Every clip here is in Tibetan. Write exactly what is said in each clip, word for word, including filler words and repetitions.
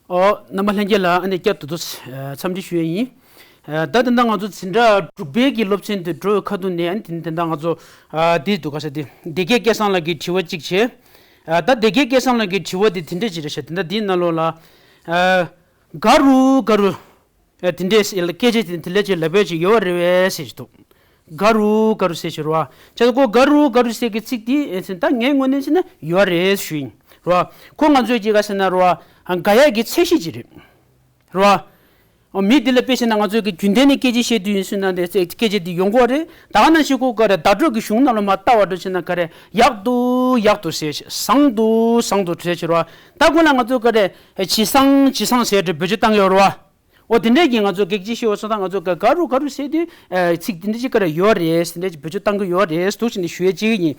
ཨོ། རྣམ་པ་ལྷན་རྒྱས་ལ་ཨ་ནི་བསྐྱར་དུ་དུ་འཚམས་འདྲི་ཞུ་ཡས་ཡིན། ཨ། ད་དེ་འདྲ་ང་ཚོ་འཛིན་གྲྭ་དྲུག་པའི་གི་སློབ་ཚན་དུ་འགྲོ་བའི་ཁ་ཐུག་ནས་ཨ་ནི་དེ་འདྲ་ང་ཚོ། ཨ། འདི་འདུག་ག་ས་དེ་སྡེ་དགེ་སྐལ་བཟང་ལགས་ཀྱི་དྲི་བ་གཅིག་བྱས། ཨ། ད་སྡེ་དགེ་སྐལ་བཟང་ལགས་ཀྱི་དྲི་བ་དེ་དེ་འདྲ་ཅིག་རེད་ཤག་དེ་འདྲ་འདིའི་ནང་ལོགས་ལ། ཨ། ག་རུ་ག་རུ། ཨ། དེ་འདྲའི་སྐད་ཆ་དེ་དེ་ལས་ཅིག་ལབ་པའི་ཅིག་ཡོད་རེད་པས་ཟེར་གྱི་འདུག་ག་རུ་ག་རུ་ཟེར་ཞིག་རོ། བྱས་ཙང་ཁོ་ག་རུ་ག་རུ་ཟེར་གྱི་ཚིག་དེ་ཨེ་ཟེར་ད་ངའི་ངོས་ནས་བྱས་ན་ཡོད་རེད་ཞུ་ཡིན་རོ། ཁོ་ང་ཚོས་ཅིག་ག་ཟེར་ན་རོ། དགག་ཡག་གི་ཚད་གཞི་ཅིག་རེད་རོ། མི་འདི་ལ་དཔེ་བྱས་ན་ང་ཚོས་ཀྱི་རྒྱུན་ལྡན་ནས་སྐད་ཆ་བཤད་དུས་ཡིན་ཟེར་ན་དེ་སྐད་ཆ་འདི་ཡོང་གི་རེད། ད་ག་ནང་བཞིན་ཁོ་ག་རེ་བརྡ་སྤྲོད་ཀྱི་གཞུང་ནང་ལ་མར་ལྟ་བ་འགྲོ་བྱས་ན་ག་རེ་ཡག་ཏུ་ཡག་ཏུ་ཟེར་ཞིག་བཟང་དུ་བཟང་དུ་ཟེར་ཞིག་རོ། ད་ཁོ་ལ་ང་ཚོས་ག་རེ་ཇེ་བཟང་ཇེ་བཟང་ཟེར་ཏེ་བེད་སྤྱོད་བཏང་གི་ཡོད་རོ། འོ་དེ་འདྲས་ཀྱིས་ང་ཚོ་གེགས་བྱེད་ཤེས་པ་སོང་ཙང་ང་ཚོ་ག་ག་རུ་ག་རུ་ཟེར་དུས། ཨ། ཚིག་དེ་འདྲས་ཅིག་ག་རེ་ཡོད་རེད་ཟེར་འདྲས་ཅིག་བེད་སྤྱོད་བཏང་གི་ཡོད་རེད་འདུག་ཟེར་ནས་ཞུ་ཡས་ཅིག་ཡིན།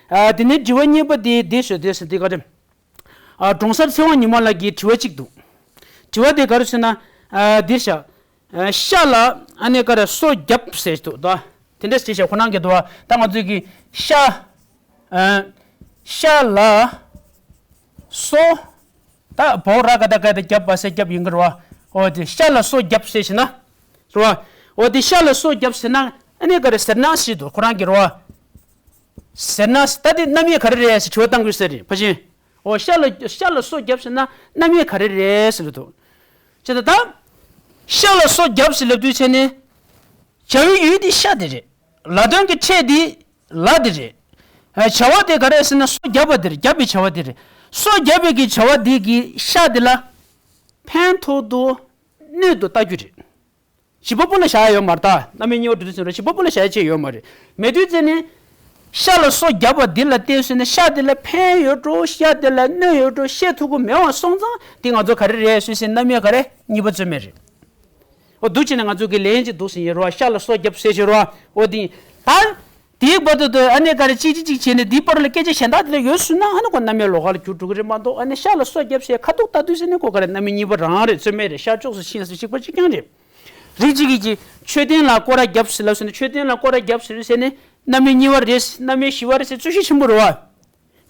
ཨ། དེ་ནས་དྲི་བ་གཉིས་པ་དེ་དེ་ཞུ་དེ་ཟེར་དེ་ག་རེ། ཨ། ཀྲོང་གསར་ཚེ་དབང་ཉི་མ་ལགས་ཀྱི་དྲི་བ་གཅིག་འདུག་དྲི་བ་དེ་ག་རེ་ཟེར་ན། ཨ། འདིར་བཞག་ཨ། ཤ་ལ་ཨ་ནི་ག་རེ་སོ་བརྒྱབ་ཟེར་འདུག་ད་དེ་འདྲས་ཅིག་བྱས་ཁོ་རང་གི་འདུག་ད་ང་ཚོས་ཀྱི་ཤ། ཨ། ཤ་ལ་སོ། ད་བོ་ར་ག་ད་ག་ད་རྒྱབ་པ་སེ་རྒྱབ་ཡིན་གི་རེད་བ། འོ་དེ་ཤ་ལ་སོ་རྒྱབ་ཟེར་ཞེ་ན། རེད་བ། འོ་དེ་ཤ་ལ་སོ་རྒྱབ་ཟེར་ན་ཨ་ནི་ག་རེ་ཟེར་ན་ཞེས་འདུག་ཁོ་རང་གི་རེད་བ། ཟེར་ན་ད་དེ་རྣམ་དབྱེ་ག་རེ་རེད་ཟེར་དྲི་བ་བཏང་དགོས་ཟེར་རེད་ཕ་ཆེན། འོ་ཤ་ལ་ཤ་ལ་སོ་རྒྱབ་ཟེར་ན་རྣམ་དབྱེ་ག་རེ་རེད་ཟེར་འདུག་ཅེས་ད་ད། ཤ་ལ་སོ་རྒྱབ་ཟེར་ལབ་དུས་ཚེ་ནི། བྱ་བའི་ཡུལ་དེ་ཤ་དེ་རེད། ལ་དོན་གྱི་ཕྲད་དེ་ལ་དེ་རེད། ཨ། བྱ་བ་དེ་ག་རེ་ཟེར་ན་སོ་བརྒྱབ་པ་དེ་རེད། བརྒྱབ་པའི་བྱ་བ་དེ་རེད། སོ་བརྒྱབ་པའི་གི་བྱ་བ་དེ་གི་ཤ་དེ་ལ་ཕན་ཐོགས་དོ་གནོད་དོ་ལྟ་རྒྱུ་རེད། བྱེད་པ་པོ་ལ་བཞག་ཡ་ཡོད་མ་རེད་ད། རྣམ་དབྱེ་གཉིས་པ་འགྲོ་དུས་ཙམ་ར་བྱེད་པ་པོ་ལ་བཞག་ཡ་ཅིག་ཡོད་མ་རེད། མེད་དུས་ཙེ་ནི། ཤ་ལ་སོ་བརྒྱབ་པ་འདི་ལ་བལྟས་ཟེར་ན་ཤ་དེ་ལ་ཕན་ཡོད་འགྲོ་ཤ་དེ་ལ་གནོད་ཡོད་འགྲོ་ཤེས་ཐུབ་ཀྱི་མེད་པ་སོང་ཙང་དེ་ང་ཚོ་ག་རེ་རེད་ཟེར་ཟེར་རྣམ་དབྱེ་ག་རེ་གཉིས་པ་རྩོད་མེད་རེད། འོ་འདུག་བྱས་ནས་ང་ཚོ་གི་ལན་ཅིག་འདུག་ཟེར་ཡིན་རོ། ཤ་ལ་སོ་བརྒྱབ་ཟེར་ཞེས་རོ། འོ་དེ། ད། དེའི་བར་དུ་དུ་ཨ་ནེ་ག་རེ་གཅིག་གཅིག་གཅིག་བྱས་ནས་དེའི་བར་ལ་སྐད་ཆ་གཞན་དག་དེ་ལ་ཡོད་ཟེར་ན་ཨ་ནེ་ཁོ་རྣམ་དབྱེ་ལོགས་ཀ་ལ་འགྱུར་འགྲོ་གི་རེད་མ་གཏོགས་ཨ་ནེ་ཤ་ལ་སོ་བརྒྱབ་ཟེར་ཁ་ཐུག་ལྟ་དུས་ཟེར་ནས་ཁོ་ག་རེ་རྣམ་དབྱེ་གཉིས་པ་རང་རེད་རྩོད་མེད་རེད། ཤར་ཕྱོགས་སུ་ཕྱིན་ཟེར་གཅིག་པ་གཅིག་རྐྱང་རེད། རིགས་གཅིག་གིས་ཀྱི་མཆོད་རྟེན་ལ་སྐོར་ར་བརྒྱབ་ཟེར་ལབ་ཟེར་ནས་མཆོད་རྟེན་ལ་སྐོར་ར་བརྒྱབ་ཟེར་ཟེར་ནས་རྣམ་དབྱེ་གཉིས་པ་རེད་རྣམ་དབྱེ་བཞི་པ་རེད་ཟེར་རྩོད་གཞི་ཆེན་པོ་རེད་བ། བྱས་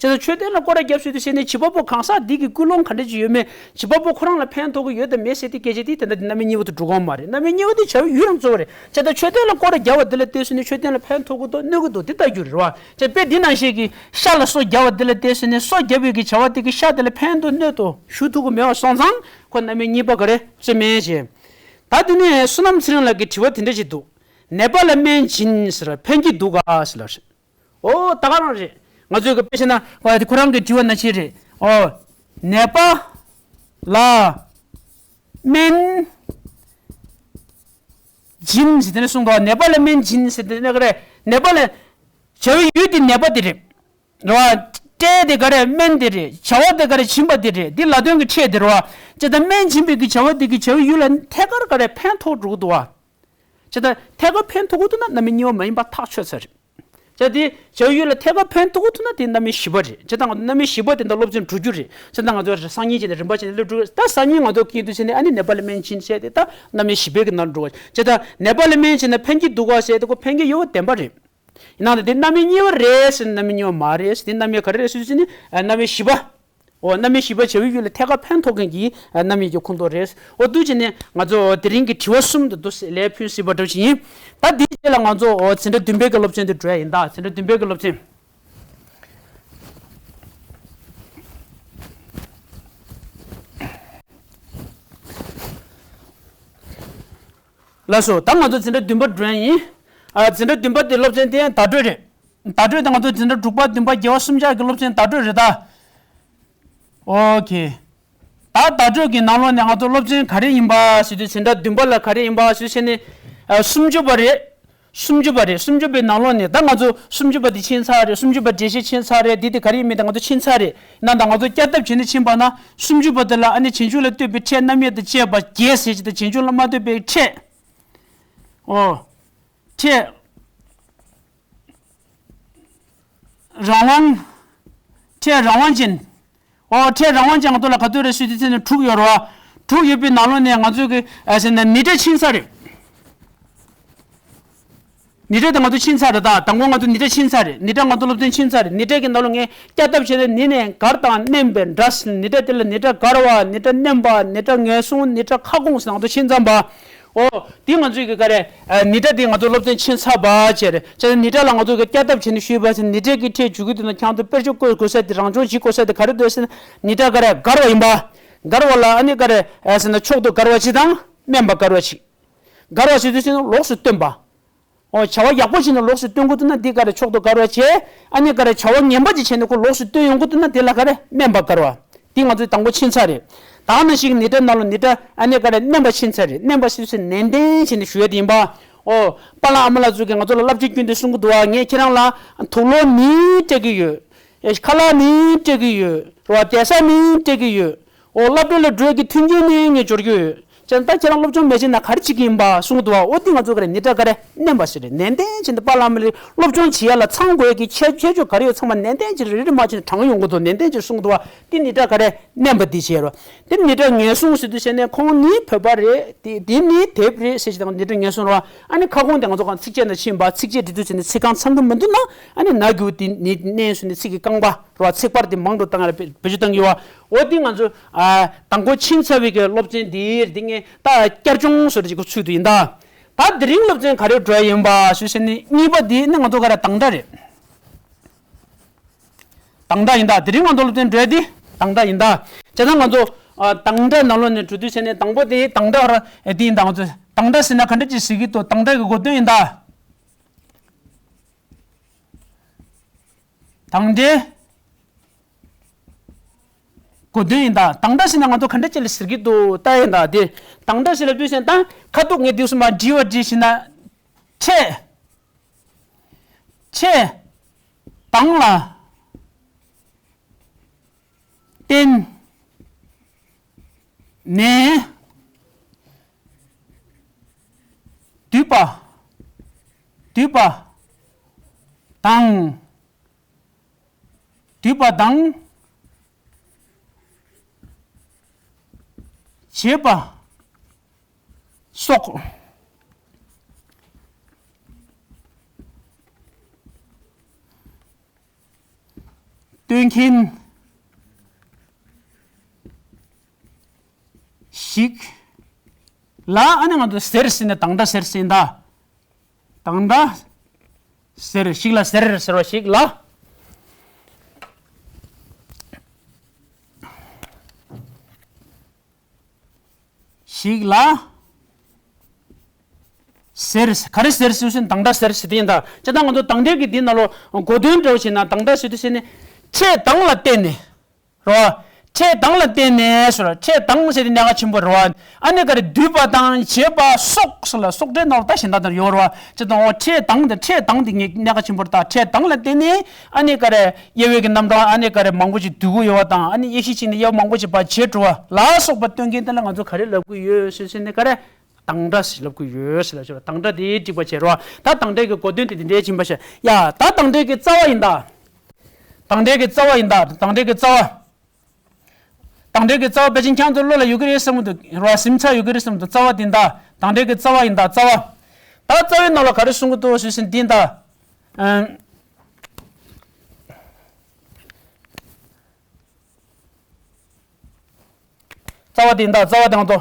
ཙང་མཆོད་རྟེན་ལ་སྐོར་ར་བརྒྱབ་ཟེར་དུས་ཟེར་ནས་བྱེད་པ་པོ་གང་ཟག་འདི་གི་ཀུན་སློང་ག་འདྲ་ཅིག་ཡོད་མེད་བྱེད་པ་པོ་ཁོ་རང་ལ་ཕན་ཐོགས་ཀྱི་ཡོད་དམ་མེད་ཟེར་དེ་སྐད་ཆ་དེ་དེ་འདྲ་དེ་རྣམ་དབྱེ་གཉིས་པ་དུ་འགྲོ་གི་ཡོད་མ་རེད། རྣམ་དབྱེ་གཉིས་པ་དེ་བྱ་བའི་ཡུལ་རང་གཙོ་བོ་རེད། བྱས་ཙང་མཆོད་རྟེན་ལ་སྐོར་ར་བརྒྱབ་པ་འདི་ལ་བལྟས་ཟེར་ནས་མཆོད་རྟེན་ལ་ཕན་ཐོགས་ཀྱི་འདུག་གནོད་ཀྱི་འདུག་དེ་ལྟ་རྒྱུ་རེད་བ། བྱས་དཔེ་འདི་ནང་བཞིན་གྱི་ཤ་ལ་སོ་བརྒྱབ་པ་འདི་ལ་བལྟས་ཟེར་ནས་སོ་བརྒྱབ་པའི་གི་བྱ་བ་དེ་གི་ཤ་དེ་ལ་ཕན་དུ་གནོད་དུ་ཞུ་ཐུབ་ཀྱི་མེད་པ་སོང་ཙང་ཁོ་རྣམ་དབྱེ་གཉིས་པ་ག་རེ་རྩོད་མེད་བྱས། ད་དེ་ནས་བསོད་ནམས་ཚེ་རིང་ལགས་ཀྱི་དྲི་བ་དེ་འདྲ་ཞིག་འདུག་ནད་པ་ལ་སྨན་སྦྱིན་ཟེར་ཕན་གྱི་འདུག་ག་ཟེར་ལབ་རེད། ཨོ་ད་ག་རང་རེད། ང་ཚོས་ཀྱི་དཔེ་བྱས་ན་ཁོ་རང་གི་དྲི་བ་ནང་བཞིན་རེད། ཨོ། ནད་པ་ལ་སྨན་སྦྱིན་ཟེར་དེ་ནས་གསུངས་འདུག་ནད་པ་ལ་སྨན་སྦྱིན་ཟེར་དེ་ནས་ག་རེ། ནད་པ་ལ་བྱ་བའི་ཡུལ་དེ་ནད་པ་དེ་རེད། རེད་བ། སྤྲད་དེ་ག་རེ་སྨན་དེ་རེད། བྱ་བ་དེ་ག་རེ་བྱིན་པ་དེ་རེད། འདི་ལ་དོན་གྱི་ཕྲད་དེ་རེད་བ། ཅེས་དང་སྨན་སྦྱིན་པའི་གི་བྱ་བ་དེ་གི་བྱ་བའི་ཡུལ་ལ་ཐད་ཀར་ག་རེ་ཕན་ཐོགས་འགྲོ་གི་འདུག་བ། ཅེས་དང་ཐད་ཀར་ཕན་ཐོགས་གི་འདུག་ན་རྣམ་དབྱེ་གཉིས་པ་མ་ཡིན་པ་ཐག་ཆོད་ཚར་རེད། ཅེས་དེ་བྱ་བའི་ཡུལ་ལ་ཐད་ཀར་ཕན་ཐོགས་གི་འདུག་ན་དེ་རྣམ་དབྱེ་བཞི་པ་རེད། ཅེས་དང་རྣམ་དབྱེ་བཞི་པ་དེ་འདྲ་སློབ་ཚན་དྲུག་ཅུ་རེད། ཅེས་དང་ང་ཚོ་སང་ཉིན་བྱས་ནས་རིམ་པ་བྱས་ནས་སླེབས་འགྲོ་ད་སང་ཉིན་ང་ཚོ་གིན་དུ་བྱས་ནས་ཨ་ནི་ནད་པ་ལ་སྨན་སྦྱིན་བྱས་ཏེ་ད་རྣམ་དབྱེ་བཞི་པའི་གི་ནང་འགྲོ་བ། ཅེས་དང་ནད་པ་ལ་སྨན་བྱས་ན་ཕན་གྱི་འདུག་ག་ཟེར་ཏེ་ཁོ་ཕན་གྱི་ཡོད་པ་བདེན་པ་རེད། ཡིན་ནའང་དེ་རྣམ་དབྱེ་གཉིས་པ་རེད་ཟེར་ན་རྣམ་དབྱེ་གཉིས་པ་མ་རེད་ཟེར། དེ་རྣམ་དབྱེ་ག་རེ་རེད་ཟེར་དུས་ནི་རྣམ་དབྱེ་བཞི་པ། འོ་རྣམ་དབྱེ་བཞི་པ་བྱ་བའི་ཡུལ་ལ་ཐད་ཀར་ཕན་ཐོགས་མཁན་གྱི་རྣམ་དབྱེ་གི་ཁོངས་གཏོགས་རེད། འོ་འདུག་བྱས་ནས་ང་ཚོ་དེ་རིང་གི་དྲི་བ་གསུམ་དེ་འདུག་ལན་ཕུལ་སྲིད་པ་འདྲ་ཞིག་ཡིན། ད་དེའི་རྗེས་ལ་ང་ཚོ་འོ་འཛིན་གྲྭ་བདུན་པའི་གི་སློབ་ཚན་དུ་འགྲོ་ཡ་ཡིན། ད་འཛིན་གྲྭ་བདུན་པའི་གི་སློབ་ཚན། ལགས་སོ། ད་ང་ཚོ་འཛིན་གྲྭ་བདུན་པ་འགྲོ་ཡ་ཡིན། ཨ། འཛིན་གྲྭ་བདུན་པ་དེ་སློབ་ཚན་དེ་བརྡ་སྤྲོད་རེད། བརྡ་སྤྲོད་དེ་ང་ཚོ་འཛིན་གྲྭ་དྲུག་པ་བདུན་པ་བརྒྱད་པ་གསུམ་ཆར་གྱི་སློབ་ཚན་བརྡ་སྤྲོད་རེད་ད། ཨོ་ཁེ། ད་བརྡ་སྤྲོད་ཀྱི་ནང་ལོགས་ནས་ང་ཚོ་སློབ་ཚན་ག་རེ་ཡིན་པ་ཞུ་དུས་འཛིན་གྲྭ་བདུན་པ་ལ་ག་རེ་ཡིན་པ་ཞུ་བྱས་ནས། ཨ། སུམ་ཅུ་པ་རེད། སུམ་ཅུ་པ་རེད། སུམ་ཅུ་པའི་ནང་ལོགས་ནས་ད་ང་ཚོ་སུམ་ཅུ་པ་དེ་ཕྱིན་ཚར་རེད། སུམ་ཅུ་པ་འགྲེལ་བཤད་ཕྱིན་ཚར་རེད། འདི་དེ་ག་རེ་ཡིན་མིན་དེ་ང་ཚོ་ཕྱིན་ཚར་རེད། ན་ད་ང་ཚོ་བསྐྱར་ལྡབ་བྱས་ནས་ཕྱིན་པ་ན་སུམ་ཅུ་པ་དེ་ལ་ཨ་ནི་རྗེས་འཇུག་ལ་ལྟོས་པའི་ཕྲད་རྣམ་དབྱེ་དང་བཅས་པ་བརྒྱད་ཟེར་གྱི་དང་རྗེས་འཇུག་ལ་མ་ལྟོས་པའི་ཕྲད། ཨོ། ཕྲད། རང་དབང་། ཕྲད་རང་དབང་ཅན། ཨོ། ཕྲད་རང་དབང་ཅན་ང་ཚོ་ལ་ག་ཚོད་རེད་ཞུ་དུས་ཚེ་ནས་དྲུག་ཡོད་རེད་བ། དྲུག་ཡོད་པའི་ནང་ལོགས་ནས་ང་ཚོ་གི་ཨ་ཟེར་ན་ནི་ཏྲ་ཕྱིན་ཚར་རེད། ནི་སྒྲ་དེ་ང་ཚོ་ཕྱིན་ཚར་རེད། ད་དང་པོ་ང་ཚོ་ནི་སྒྲ་ཕྱིན་ཚར་རེད། ནི་སྒྲ་ང་ཚོ་སློབ་ཚན་ཕྱིན་ཚར་རེད། ནི་སྒྲ་གི་ནང་ལོགས་ངས་བསྐྱར་ལྡབ་བྱས་ཏེ་ནི་ནས་མགར་དང་མནན་པའི་སྒྲ་ཟེར། ནི་སྒྲ་དེ་ལ་ནི་སྒྲ་མགར་བ། ནི་སྒྲ་མནན་པ། ནི་སྒྲ་ངལ་གསོ། ནི་སྒྲ་ཁ་སྐོང་ཟེར་ང་ཚོ་ཕྱིན་ཚར་བ། ཨོ། དེ་ང་ཚོའི་གི་ག་རེ། ཨ། ནི་སྒྲ་དེ་ང་ཚོ་སློབ་ཚན་ཕྱིན་ཚར་བ་བྱས་རེད། བྱས་ནི་སྒྲ་ལ་ང་ཚོ་གི་བསྐྱར་ལྡབ་བྱས་ནས་ཞུས་པ་ཟེར། ནི་སྒྲ་གི་ཕྲད་འཇུག་གི་དུས་ན་ཁྱང་ཚོ་དཔེར་བརྗོད་བཀོད་དགོས་ས་དེ། རང་སྦྱོང་བྱེད་དགོས་ས་དེ་ག་རེ་འདུག་ཟེར་ན། ནི་སྒྲ་ག་རེ་མགར་བ་ཡིན་པ། མགར་བ་ལ་ཨ་ནི་ག་རེ་ཟེར་ན། མཆོག་ཏུ་མགར་བ་གཅིག་དང་དམན་པ་མགར་བ་གཅིག། མགར་བ་ཟེར་དུས་ཟེར་ན་ལོགས་སུ་སྟོན་པ། ཨོ། བྱ་བ་ཡག་པོ་བྱས་ནས་ལོགས་སུ་སྟོན་དགོས་འདུག་ན་འདི་ག་རེ་མཆོག་ཏུ་མགར་བ་བྱས། ཨ་ནི་ག་རེ་བྱ་བ་ངན་པ་ཅིག་བྱས་ནས་ཁོ་ལོགས་སུ་སྟོན་ཡོང་གི་འདུག་ན་དེ་ལ་ག་རེ་དམན་པ་མགར་བ། འདི་ང་ཚོས་དང་པོ་ཕྱིན་ཚར་རེད། ད་ནང་བཞིན་ནི་སྒྲ་ནང་ལོགས་ནི་སྒྲ་ཨ་ནི་ག་རེ་མནན་པ་ཕྱིན་ཚར་རེད། མནན་པ་ཟེར་དུས་ནན་ཏན་བྱས་ནས་ཞུ་ཡ་དེ་ཡིན་པ། ཨོ། པཱ་ལགས་ཨ་མ་ལགས་ཚོས་ཀྱིས་ང་ཚོ་ལ་བསླབ་བྱའི་རྒྱུན་དུ་གསུང་གི་འདུག་བ། ངས་ཁྱེད་རང་ལ་དུག་ལོག་ནི་སྤྲད་ཀྱི་ཡོད། ཁ་ལག་ནི་སྤྲད་ཀྱི་ཡོད། རོ། བསྡད་ས་ནི་སྤྲད་ཀྱི་ཡོད། ཨོ། སློབ་གྲྭ་ལ་འགྲོ་ཡ་གི་མཐུན་རྐྱེན་ནི་ངས་སྦྱོར་གྱི་ཡོད། བྱས་ཙང་ད་ཁྱེད་རང་སློབ་སྦྱོང་མ་བྱས་ན་ག་རེ་བྱེད་ཀྱི་ཡིན་པ་གསུང་གི་འདུག་བ། ཨོ། འདི་ང་ཚོ་ག་རེ་ནི་སྒྲ་ག་རེ་མནན་པ་ཟེར་རེད། ནན་ཏན་བྱས་ནས་པཱ་ལགས་ཨ་མ་ལགས་སློབ་སྦྱོང་བྱེད་ཡ་ལ་ཚང་དགོས་ཡ་གི་ཁྱད་ཁྱད་ཆོས་ག་རེ་ཡོད་ཚང་མ་ནན་ཏན་བྱས་རེ་རེ་མ་བྱས་ནས་དྲངས་ཡོང་གི་འདུག་ནན་ཏན་བྱས་གསུང་གི་འདུག་བ། འདི་ནི་སྒྲ་ག་རེ་མནན་པ་འདི་བྱས་རོ། འདི་ནི་སྒྲ་ངན་སོང་ཟེར་དུས་བྱས་ནས་ཁོང་ནི་བོད་པ་རེད། དེ་དེ་ནི་དེབ་རེད་ཟེར་ཞིག་དང་ནི་སྒྲ་ངན་སོང་རོ། ཨ་ནི་ཁ་སྐོང་དེ་ང་ཚོ་གང་ཚིགས་བཅད་ནང་ཕྱིན་པ། ཚིགས་བཅད་འབྲི་དུས་བྱས་ནས་ཚིག་རྐང་ཚང་གི་མི་འདུག་ན། ཨ་ནི་ན་གི་གུ་དེ་ནི་མནན་སོང་ནས་ཚིག་གི་རྐང་པ། རོ། ཚེག་བར་དེ་མང་དུ་བཏང་ཡ་ལ་བེད་སྤྱོད་བཏང་གི་ཡོད་བ། འོ་དེ་ང་ཚོ་ཨ་དང་པོ་ཕྱིན་ཚར་བའི་གི་སློབ་ཚན་དེ་རེད། དེ་ངས་ད་བསྐྱར་སྦྱོང་བཟོ་འདྲ་ཅིག་གི་ཚུལ་དུ་ཡིན་ད། ད་དེ་རིང་སློབ་ཚན་ག་རེ་འགྲོ་ཡ་ཡིན་པ་ཞུས་ཟེར་ནས་གཉིས་པ་དེ་ནི་ང་ཚོ་ག་རེ་དང་སྒྲ་རེད། དང་སྒྲ་ཡིན་ད། དེ་རིང་ང་ཚོ་སློབ་ཚན་འགྲོ་ཡ་དེ་དང་སྒྲ་ཡིན་ད། བྱས་ཙང་ང་ཚོ་ཨ་དང་སྒྲ་ནང་ལོགས་ནས་འགྲོ་དུས་བྱས་ནས་དང་པོ་དེ་དང་སྒྲ་ར་དེ་ཡིན་ད། ང་ཚོ་དང་སྒྲ་ཟེར་ན་ག་འདྲ་ཅིག་ཟེར་གི་འདུག་དང་སྒྲ་གི་གོ་དོན་ཡིན་ད། དང་སྒྲའི་གོ་དོན་ཡིན་ད། དང་སྒྲ་ཟེར་ན་ང་ཚོ་ག་འདྲ་ཅིག་ལ་ཟེར་གྱི་འདུག་ལྟ་ཡིན་ད། དེ་དང་སྒྲ་ཟེར་ལབ་དུས་ཟེར་ན་ད་ཁ་ཐུག་ངས་དེ་གསུངས་པ་འབྲི་བ་འབྲི་ཟེར་ན། ཕྲད། ཕྲད་དང་ལ་བརྟེན་ནས་འདུས་པ། འདུས་པ་དང་། འདུས་པ་དང་བྱེད་པ་སོགས་སྟོན་མཁན་ཞིག་ལ་ཨ་ནི་ང་ཚོ་ཟེར་ཟེར་ནས་དང་སྒྲ་ཟེར་ཟེར་ད། དང་སྒྲ་ཟེར་ཞིག་ལ། ཟེར་ཟེར་བ་ཞིག་ལ། ཞིག་ལ་ཟེར། ག་རེ་ཟེར་ཟེར་ཟེར་དང་སྒྲ་ཟེར་ཟེར་དེ་ཡིན་ད། ཅི་ད་ང་ཚོ་དང་སྒྲ་གི་འདི་ནང་ལོགས་གོ་དོན་འདྲ་བོ་བྱས་ན་དང་སྒྲ་ཟེར་དུས་ཟེར་ནས་ཕྲད་དང་ལ་བརྟེན་ནས། རོ། ཕྲད་དང་ལ་བརྟེན་ནས་ཟེར། ཕྲད་དང་ཟེར་དེ་གནད་འགག་ཆེན་པོ་རེད་བ། ཨ་ནི་ག་རེ་འདུས་པ་དང་བྱེད་པ་སོགས་ཟེར་ལ་སོགས་སྒྲའི་ནང་ལ་ད་གཞན་དག་དང་ཡོད་རེད་བ། ཅི་དང་འོ་ཕྲད་དང་དེ་ཕྲད་དང་དེ་གནད་འགག་ཆེན་པོ་རེད། ད་ཕྲད་དང་ལ་བརྟེན་ནས་ཨ་ནི་ག་རེ་དབྱེ་བའི་གི་རྣམ་གྲངས་ཨ་ནི་ག་རེ་མང་པོ་ཞིག་འདུས་ཀྱི་ཡོད་བ་དང་། ཨ་ནི་དབྱེ་ཞིབ་བྱས་ནས་དབྱེ་བ་མང་པོ་ཞིག་ཕར་བྱས་འགྲོ་བ་ལ་སོགས་པ་སྟོན་མཁན་དེ་ལ་ང་ཚོ་ག་རེ་ལབ་ཀྱི་ཡོད་ཟེར་ཟེར་ནས་ག་རེ། དང་སྒྲ་ཞེས་ལབ་ཀྱི་ཡོད་ཟེར་ལབ་ཞེས་པ། དང་སྒྲ་དེ་འགྲིག་པ་བྱེད་རོགས། ད་དང་སྒྲའི་གི་གོ་དོན་དེ་དེ་འདྲའི་ཕྱིན་པ་ཤ། ཡ། ད་དང་སྒྲའི་གི་རྩ་བ་ཡིན་ད། དང་སྒྲའི་གི་རྩ་བ་ཡིན་ད། དང་སྒྲའི་གི་རྩ་བ། དང་སྒྲའི་གི་རྩ་བ་ཕལ་ཆེར་ཁྱེད་ཚོ་བློ་ལ་ཡོད་ཀྱི་རེད་བསམ་གྱི་འདུག་རོགས། སེམས་ཚ་ཡོད་ཀྱི་རེད་བསམ་གྱི་འདུག་རྩ་བ་དེ་ཡིན་ད། དང་སྒྲའི་གི་རྩ་བ་ཡིན་ད། རྩ་བ། ད་རྩ་བའི་ནང་ལ་ག་རེ་གསུང་གི་འདུག་ཞུས་ཟིན་དེ་ཡིན་ད། ཨང་། རྩ་བ་དེ་ཡིན་ད། རྩ་བ་དང་དོ།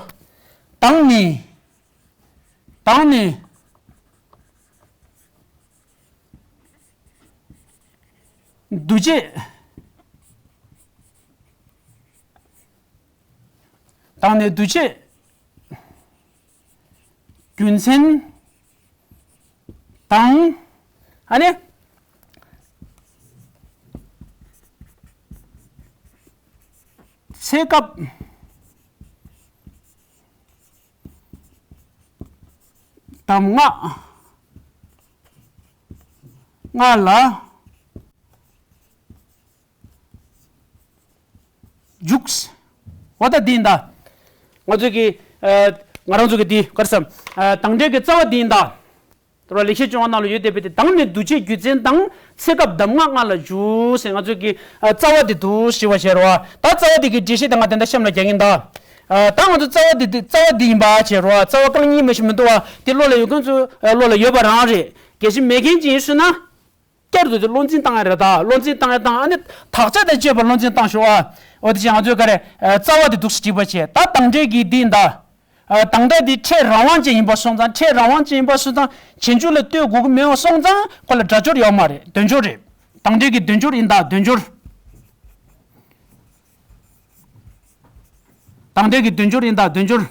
དང་ནི། དང་ནི། འདུ་བྱེད། དང་ནི་འདུ་བྱེད་རྒྱུ་མཚན་དང་། ཨ་ནི། ཚེ་སྐབས་གདམས་ངག་ལྔ་ལ་འཇུག་འོ་ད་འདི་ཡིན་ད། ང་ཚོས་ཀྱི་ཨ་ང་རང་ཚོ་གི་འདི་ག་རེ་ཟེར། ཨ་དང་སྒྲའི་གི་རྩ་བ་འདི་ཡིན་ད། དེ་ར་ལེགས་བཤད་ལྗོན་དབང་ནང་ལ་ཡོད་བསྡད་པའི་དེ། དང་ནི་འདུ་བྱེད་རྒྱུ་མཚན་དང་། ཚེ་སྐབས་གདམས་ངག་ལྔ་ལ་འཇུག་ཟེར། ང་ཚོས་ཀྱི་ཨ་རྩ་བ་འདི་འདུག་ཞེས་པ་བྱས་རོ། ད་རྩ་བ་འདི་གི་འགྲེལ་བཤད་དེ་ང་དེ་འདྲ་གཤམ་ལ་རྒྱག་གིན་ད། ཨ་ད་ང་ཚོ་རྩ་བ་འདི་འདི་རྩ་བ་འདི་ཡིན་པ་བྱས་རོ། རྩ་བ་རྐང་གཉིས་མ་ཞིག་མི་འདུག་བ། དེ་བློ་ལ་ཡོད་མཁན་ཚོ་ཨ་བློ་ལ་ཡོད་པ་རང་རེད། གལ་སྲིད་མེད་མཁན་ཅིག་ཡིན་སོང་ན། བསྐྱར་དུ་དེ་བློ་འཛིན་བཏང་ཡ་རེད་ད། བློ་འཛིན་བཏང་ཡ་བཏང་། ཨ་ནི་དག་ཆ་དང་བཅས་པ་བློ་འཛིན་བཏང་ཤོག་ཨ། འོ་དེ་བྱས་ང་ཚོས་ག་རེ། རྩ་བ་དེ་འདུག་སེ་གཅིག་པ་བྱས། ད་དང་འབྲེལ་གྱི་འདི་ཡིན་ད། དང་སྒྲ་འདི་ཕྲད་རང་དབང་ཅན་ཡིན་པ་སོང་ཙང་། ཕྲད་རང་དབང་ཅན་ཡིན་པ་སོང་ཙང་རྗེས་འཇུག་ལ་ལྟོས་དགོས་ཀྱི་མེད་པ་སོང་ཙང་ཁོ་ལ་སྒྲ་སྦྱོར་ཡོད་མ་རེད། དོན་སྦྱོར་རེད། དང་སྒྲ་གི་དོན་སྦྱོར་ཡིན་ད། དོན་སྦྱོར། དང་སྒྲ་གི་དོན་སྦྱོར་ཡིན་ད། དོན་སྦྱོར།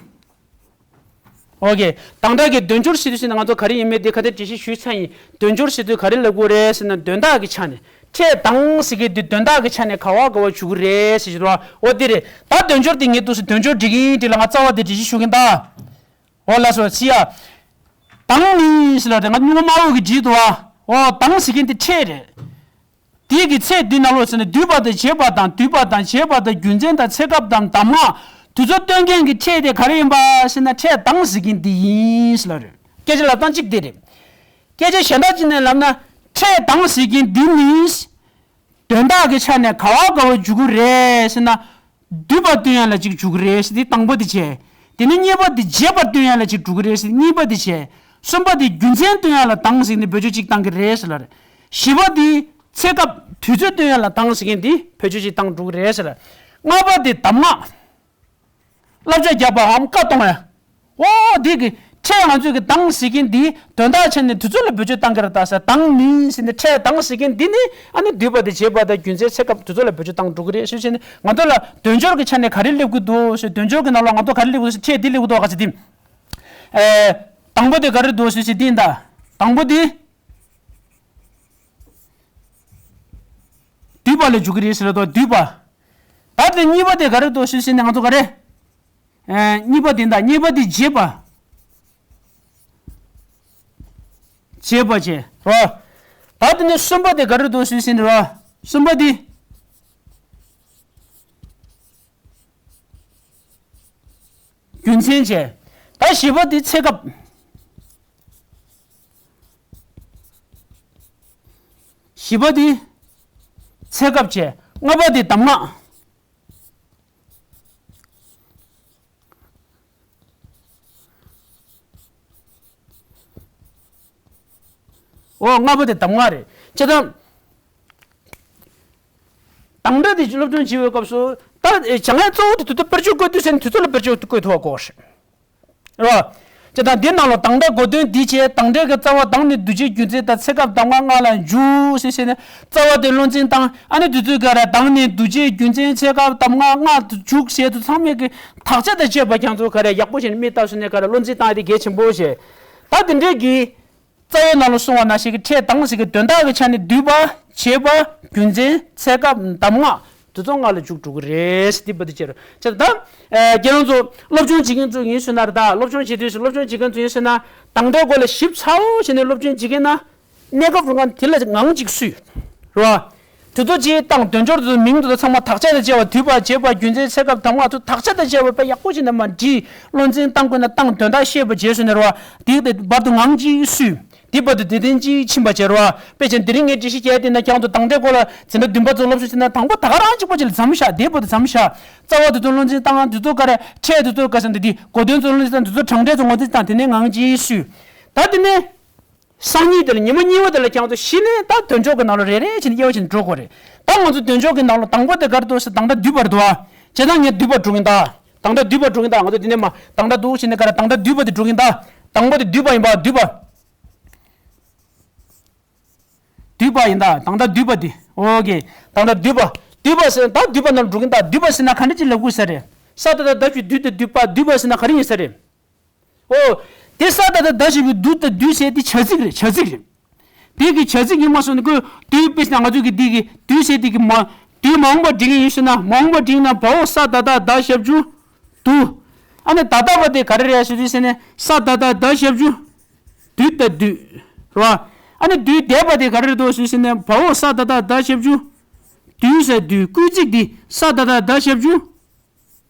ཨོ་ཀེ། དང་སྒྲ་གི་དོན་སྦྱོར་ཟེར་དུས་ཟེར་ན་ང་ཚོ་ག་རེ་ཡིན་མིན་དེ་ག་དེ་འགྲེལ་བཤད་ཞུས་ཚར་ཡིན། དོན་སྦྱོར་ཟེར་དུས་ག་རེ་ལབ་དགོས་རེད་ཟེར་ན། དོན་དག་གི་ཆ་ནས། ཕྲད་དང་ཟེར་མཁན་དེ་དོན་དག་གི་ཆ་ནས་ག་བ་ག་བ་འཇུག་གི་རེད་ཟེར་གྱི་འདུག་བ། འོ་དེ་རེད། ད་དོན་སྦྱོར་དེ་ངས་འདུག་སེ་དོན་སྦྱོར་འགྲིག་གི་ཡིན་འགྲིག་ལ། ང་རྩ་བ་དེ་འགྲེལ་བཤད་ཞུ་གི་ཡིན་ད། འོ་ལགས་སོ། ཅི་ཡ། དང་ནི་ཟེར་ལ་རེད། ང་སྨྱུག་མ་དམར་པོ་གིས་བྲིས་འདུག་བ། འོ་དང་ཟེར་མཁན་དེ་ཕྲད་རེད། དེ་གི་ཚེ་འདི་ནང་ལོགས་ཟེར་ན་བསྡུས་པ་དང་བྱས་པ་དང་། བསྡུས་པ་དང་བྱས་པ་དང་། རྒྱུ་མཚན་དང་ཚེ་སྐབས་དང་གདམས་ངག་དེ་ཚོ་སྟོན་མཁན་གྱི་ཕྲད་དེ་ག་རེ་ཡིན་པ་ཟེར་ན། ཕྲད་དང་ཟེར་མཁན་འདི་ཡིན་ཟེར་ལ་རེད། སྐད་ཆ་ལབ་སྟངས་གཅིག་དེ་རེད། སྐད་ཆ་གཞན་དག་ཅིག་ནས་ལབ་ན། ཕྲད་དང་ཟེར་མཁན་འདི་ནི་དོན་དག་གི་ཆ་ནས་ག་བ་ག་བ་འཇུག་གི་རེད་ཟེར་ན། བསྡུས་པ་སྟོན་ཡ་ལ་གཅིག་འཇུག་གི་རེད་ཟེར། དེ་དང་པོ་དེ་བྱས། དེ་ནས་གཉིས་པ་དེ་བྱས་པ་སྟོན་ཡ་ལ་གཅིག་འཇུག་གི་རེད་ཟེར། གཉིས་པ་དེ་བྱས། གསུམ་པ་དེ་རྒྱུ་མཚན་སྟོན་ཡ་ལ་དང་ཟེར་ནས་བེད་སྤྱོད་གཅིག་བཏང་གི་རེད་ཟེར་ལ་རེད། བཞི་པ་དེ་ཚེ་སྐབས་དུས་ཚོད་སྟོན་ཡ་ལ་དང་ཟེར་མཁན་དེ་བེད་སྤྱོད་གཅིག་བཏང་འགྲོ་གི་རེད་ཟེར། ལྔ་པ་དེ་གདམས་ངག་བསླབ་བྱ་རྒྱག་པའམ་བཀའ་གཏོང་ཡ། འོ་དེ་གི་ཕྲད་ང་ཚོས་གི་དང་ཟེར་མཁན་དེ་དོན་དག་ཆ་ནས་དུས་ཚོད་ལ་བེད་སྤྱོད་བཏང་གི་རེད་ད་ཟེར། དང་ནི་ཟེར་ནས་ཕྲད་དང་ཟེར་མཁན་འདི་ནི་ཨ་ནི་བསྡུས་པ་དང་བྱས་པ་དང་རྒྱུ་མཚན་ཚེ་སྐབས་དུས་ཚོད་ལ་བེད་སྤྱོད་བཏང་འགྲོ་གི་རེད་ཞེས་བྱས་ནས། ང་ཚོ་ལ་དོན་སྦྱོར་གྱི་ཆ་ནས་ག་རེ་སླེབས་ཀྱི་འདུག་ཟེར། དོན་སྦྱོར་གྱི་ནང་ལ་ང་ཚོ་ག་རེ་སླེབས་ཀྱི་འདུག་ཟེར། ཕྲད་འདི་སླེབས་ཀྱི་འདུག་ག་ཟེར་དེ། ཨེ། དང་པོ་དེ་ག་རེ་འདུག་ཟེར་ཟེར་དེ་ཡིན་ད། དང་པོ་དེ་བསྡུས་པ་ལ་འཇུག་གི་རེད་ཟེར་ལ་དོ། བསྡུས་པ། ད་དེ་གཉིས་པ་དེ་ག་རེ་འདུག་ཟེར་ཟེར་ནས་ང་ཚོ་ག་རེ། ཨེ། གཉིས་པ་དེ་ད། གཉིས་པ་དེ་བྱས་པ། བྱས་པ་བྱས་རོ། ད་དེ་ནས་གསུམ་པ་དེ་ག་རེ་འདུག་ཟེར་ཟེར་ནས་རོ། གསུམ་པ་དེ་རྒྱུ་མཚན་བྱས། ད་བཞི་པ་དེ་ཚེ་སྐབས། བཞི་པ་དེ་ཚེ་སྐབས་བྱས། ལྔ་པ་དེ་གདམས་ངག་འོ་ལྔ་པ་དེ་གདམས་ངག་རེད། བྱས་ཙང་། དང་སྒྲ་དེ་སློབ་སྦྱོང་བྱེད་པའི་སྐབས་སུ་ད་བྱ་ངན་གཙོ་བོ་དེ་དུས་ཚོད་དཔེར་བརྗོད་བཀོད་དུས་ཟེར་ནས་དུས་ཚོད་ལ་དཔེར་བརྗོད་བཀོད་ཐུབ་པ་དགོས་རེད། རོ། བྱས་ཙང་འདི་ནང་ལ་དང་སྒྲ་གོ་དོན་འདི་བྱས། དང་སྒྲ་གི་རྩ་བ་དང་ནི་འདུ་བྱེད་རྒྱུ་མཚན་དང་ཚེ་སྐབས་གདམས་ངག་ལྔ་ལ་འཇུག་ཟེར་ཟེར་ནས་རྩ་བ་དེ་བློ་འཛིན་བཏང་། ཨ་ནི་དུས་ཚོད་ག་རེ་དང་ནི་འདུ་བྱེད་རྒྱུ་མཚན་ཚེ་སྐབས་གདམས་ངག་ལྔ་འཇུག་ཟེར་དུས་ཚང་མས་ཀྱི་དག་ཆ་དང་བཅས་པ་ཀྱང་ཚོ་ག་རེ་ཡག་པོ་བྱས་ནས་མིག་ལྟ་སོང་ནས་ག་རེ་བློ་འཛིན་བཏང་ཡ་དེ་གལ་ཆེན་པོ་བྱས། ད་དེ་འདྲའི་གི་རྩ་བའི་ནང་ལ་གསུངས་པ་ནང་བཞིན་གྱི་ཕྲད་དང་ཟེར་གྱི་དོན་དག་གི་ཆ་ནས་བསྡུས་པ། བྱས་པ། རྒྱུ་མཚན། ཚེ་སྐབས། གདམས་ངག་དེ་ཚོ་ལྔ་ལ་འཇུག་འགྲོ་གི་རེད་ཟེར། འདི་པ་དེ་བྱས་རོ། བྱས་ད། ཨེ། ཁྱེད་རང་ཚོ་སློབ་སྦྱོང་བྱེད་མཁན་ཚོ་ཡིན་ཟེར་ན་རེད་ད། སློབ་སྦྱོང་བྱེད་དུས་སུ་སློབ་སྦྱོང་བྱེད་མཁན་ཚོ་ཡིན་ཟེར་ན། དང་སྒྲའི་སྐོར་ལ་ཞིབ་ཚགས་པོ་བྱས་ནས་སློབ་སྦྱོང་བྱེད་མཁན་ན། གནས་སྐབས་རུ་ང་དེ་ལ་ངང་གཅིག་སུས། རེད་བ། དེ་ཚོ་ཅིག་བཏང་། དོན་སྦྱོར་དེ་ཚོ་མིང་དེ་ཚོ་ཚང་མ་དག་ཆ་དང་བཅས་པ། བསྡུས་པ། བྱས་པ། རྒྱུ་མཚན། ཚེ་སྐབས། གདམས་ངག་ཚོ་དག་ཆ་དང་བཅས་པ་དཔེ་ཡག་པོ་བྱས་ནས་མར་བྲིས། བློ་འཛིན་བཏང་དགོས་ན་བཏང་། དོན་དག་ཤེས་པ་བྱས་ཟེར་ནས་རེད་བ། དེ་དེ་བར་དུ་ངང་གཅིག་སུས། དེ་བར་དུ་དེ་དོན་གཅིག་ཕྱིན་པ་བྱས་རེད་བ། དཔེ་བྱས་ན་དེ་རིང་ངས་འགྲེལ་བཤད་བྱས་དེ་ན་ཁྱེད་རང་ཚོ་དང་སྒྲའི་སྐོར་ལ་འཛིན་གྲྭ་བདུན་པ་ཚོ་སློབ་གསོ་བྱས་ན་དང་པོ་ད་ག་རང་གཅིག་པ་ཅིག་ལ་མཚམས་བཞག་དེ་བར་དུ་མཚམས་བཞག་རྩ་བ་དེ་ཚོ་བློ་འཛིན་བཏང་། དེ་ཚོ་ག་རེ་ཕྲད་དེ་ཚོ་ག་ཟེར་འདི་དེ་གོ་དོན་ཚོ་བློ་འཛིན་བཏང་། དེ་ཚོ་དྲང་འབྲས་ཚོ་ངོས་འཛིན་བཏང་། དེ་ནས་ངང་གཅིག་སུས། ད་དེ་ནས། སང་ཉིན་དེ་ལ་ཉི་མ་གཉིས་པ་དེ་ལ་ཁྱེད་རང་ཚོ་གཞི་ནས་ད་དོན་སྦྱོར་གྱི་ནང་ལ་རེ་རེ་བྱས་ནས་དབྱེ་བ་ཕྱེ་ནས་འགྲོ་དགོས་རེད། ད་ང་ཚོ་དོན་སྦྱོར་གྱི་ནང་ལ་དང་པོ་དེ་ག་རེ་འདུག་ཟེར། དང་སྒྲ་བསྡུས་པ་རེད་འདུག་བ། བྱས་ཙང་ངས་བསྡུས་པ་འགྲོ་གིན་ད། དང་སྒྲ་བསྡུས་པ་འགྲོ་གིན་ད། ང་ཚོ་འདི་ནས་མ་དང་སྒྲ་འདུག་བྱས་ནས་ག་རེ་དང་སྒྲ་བསྡུས་པ་དེ་འགྲོ་གིན་ད། དང་པོ་དེ་བསྡུས་པ་ཡིན་པ། བསྡུས་པ། བསྡུས་པ་ཡིན་ད། དང་སྒྲ་བསྡུས་པ་དེ། ཨོ་ཀེ། དང་སྒྲ་བསྡུས་པ། བསྡུས་པ་ཟེར་ད་བསྡུས་པ་ནང་འགྲོ་གིན་ད། བསྡུས་པ་ཟེར་ན་ག་འདྲ་ཅིག་ལབ་དགོས་ས་རེད། ས་ད་བཏགས་སྡ་ཞབས་ཀྱུ་སྡུས་ད། བསྡུས་པ། བསྡུས་པ་ཟེར་ན་ག་རེ་ཡིན་ས་རེད། ཨོ། དེ་ས་ད་བཏགས་སྡ་ཞབས་ཀྱུ་སྡུ་ད། སྡུས་ཟེར་དེ་བྱ་ཚིག་རེད། བྱ་ཚིག་རེད། དེ་གི་བྱ་ཚིག་ཡིན་མ་སོང་ནི་ཁོས་དུས་དཔེར་ན་ང་ཚོ་གི་འདི་གི་དུས་ཟེར་དེ་གི་མ། དུས་མ་འོངས་པ་འབྲི་གི་ཡིན་ཟེར་ན། མ་འོངས་པ་འབྲི་ན་བའོ་ས་ད་བཏགས་སྡ་ཞབས་ཀྱུ་སྡུ། ཨ་ནི་ད་ལྟ་བ་དེ་ག་རེ་རེད་ཟེར་དུས་ཟེར་ནས་ས་ད་བཏགས་སྡ་ཞབས་ཀྱུ་སྡུད་ད་སྡུས། རེད་བ། ཨ་ནི་སྡུས་འདས་པ་དེ་ག་རེ་རེད་འདུག་ཟེར་ནས་བའོ་ས་ད་བཏགས་སྡ་ཞབས་ཀྱུ་སྡུས་ས་སྡུས། སྐུལ་ཚིག་འདི་ས་ད་བཏགས་སྡ་ཞབས་ཀྱུ་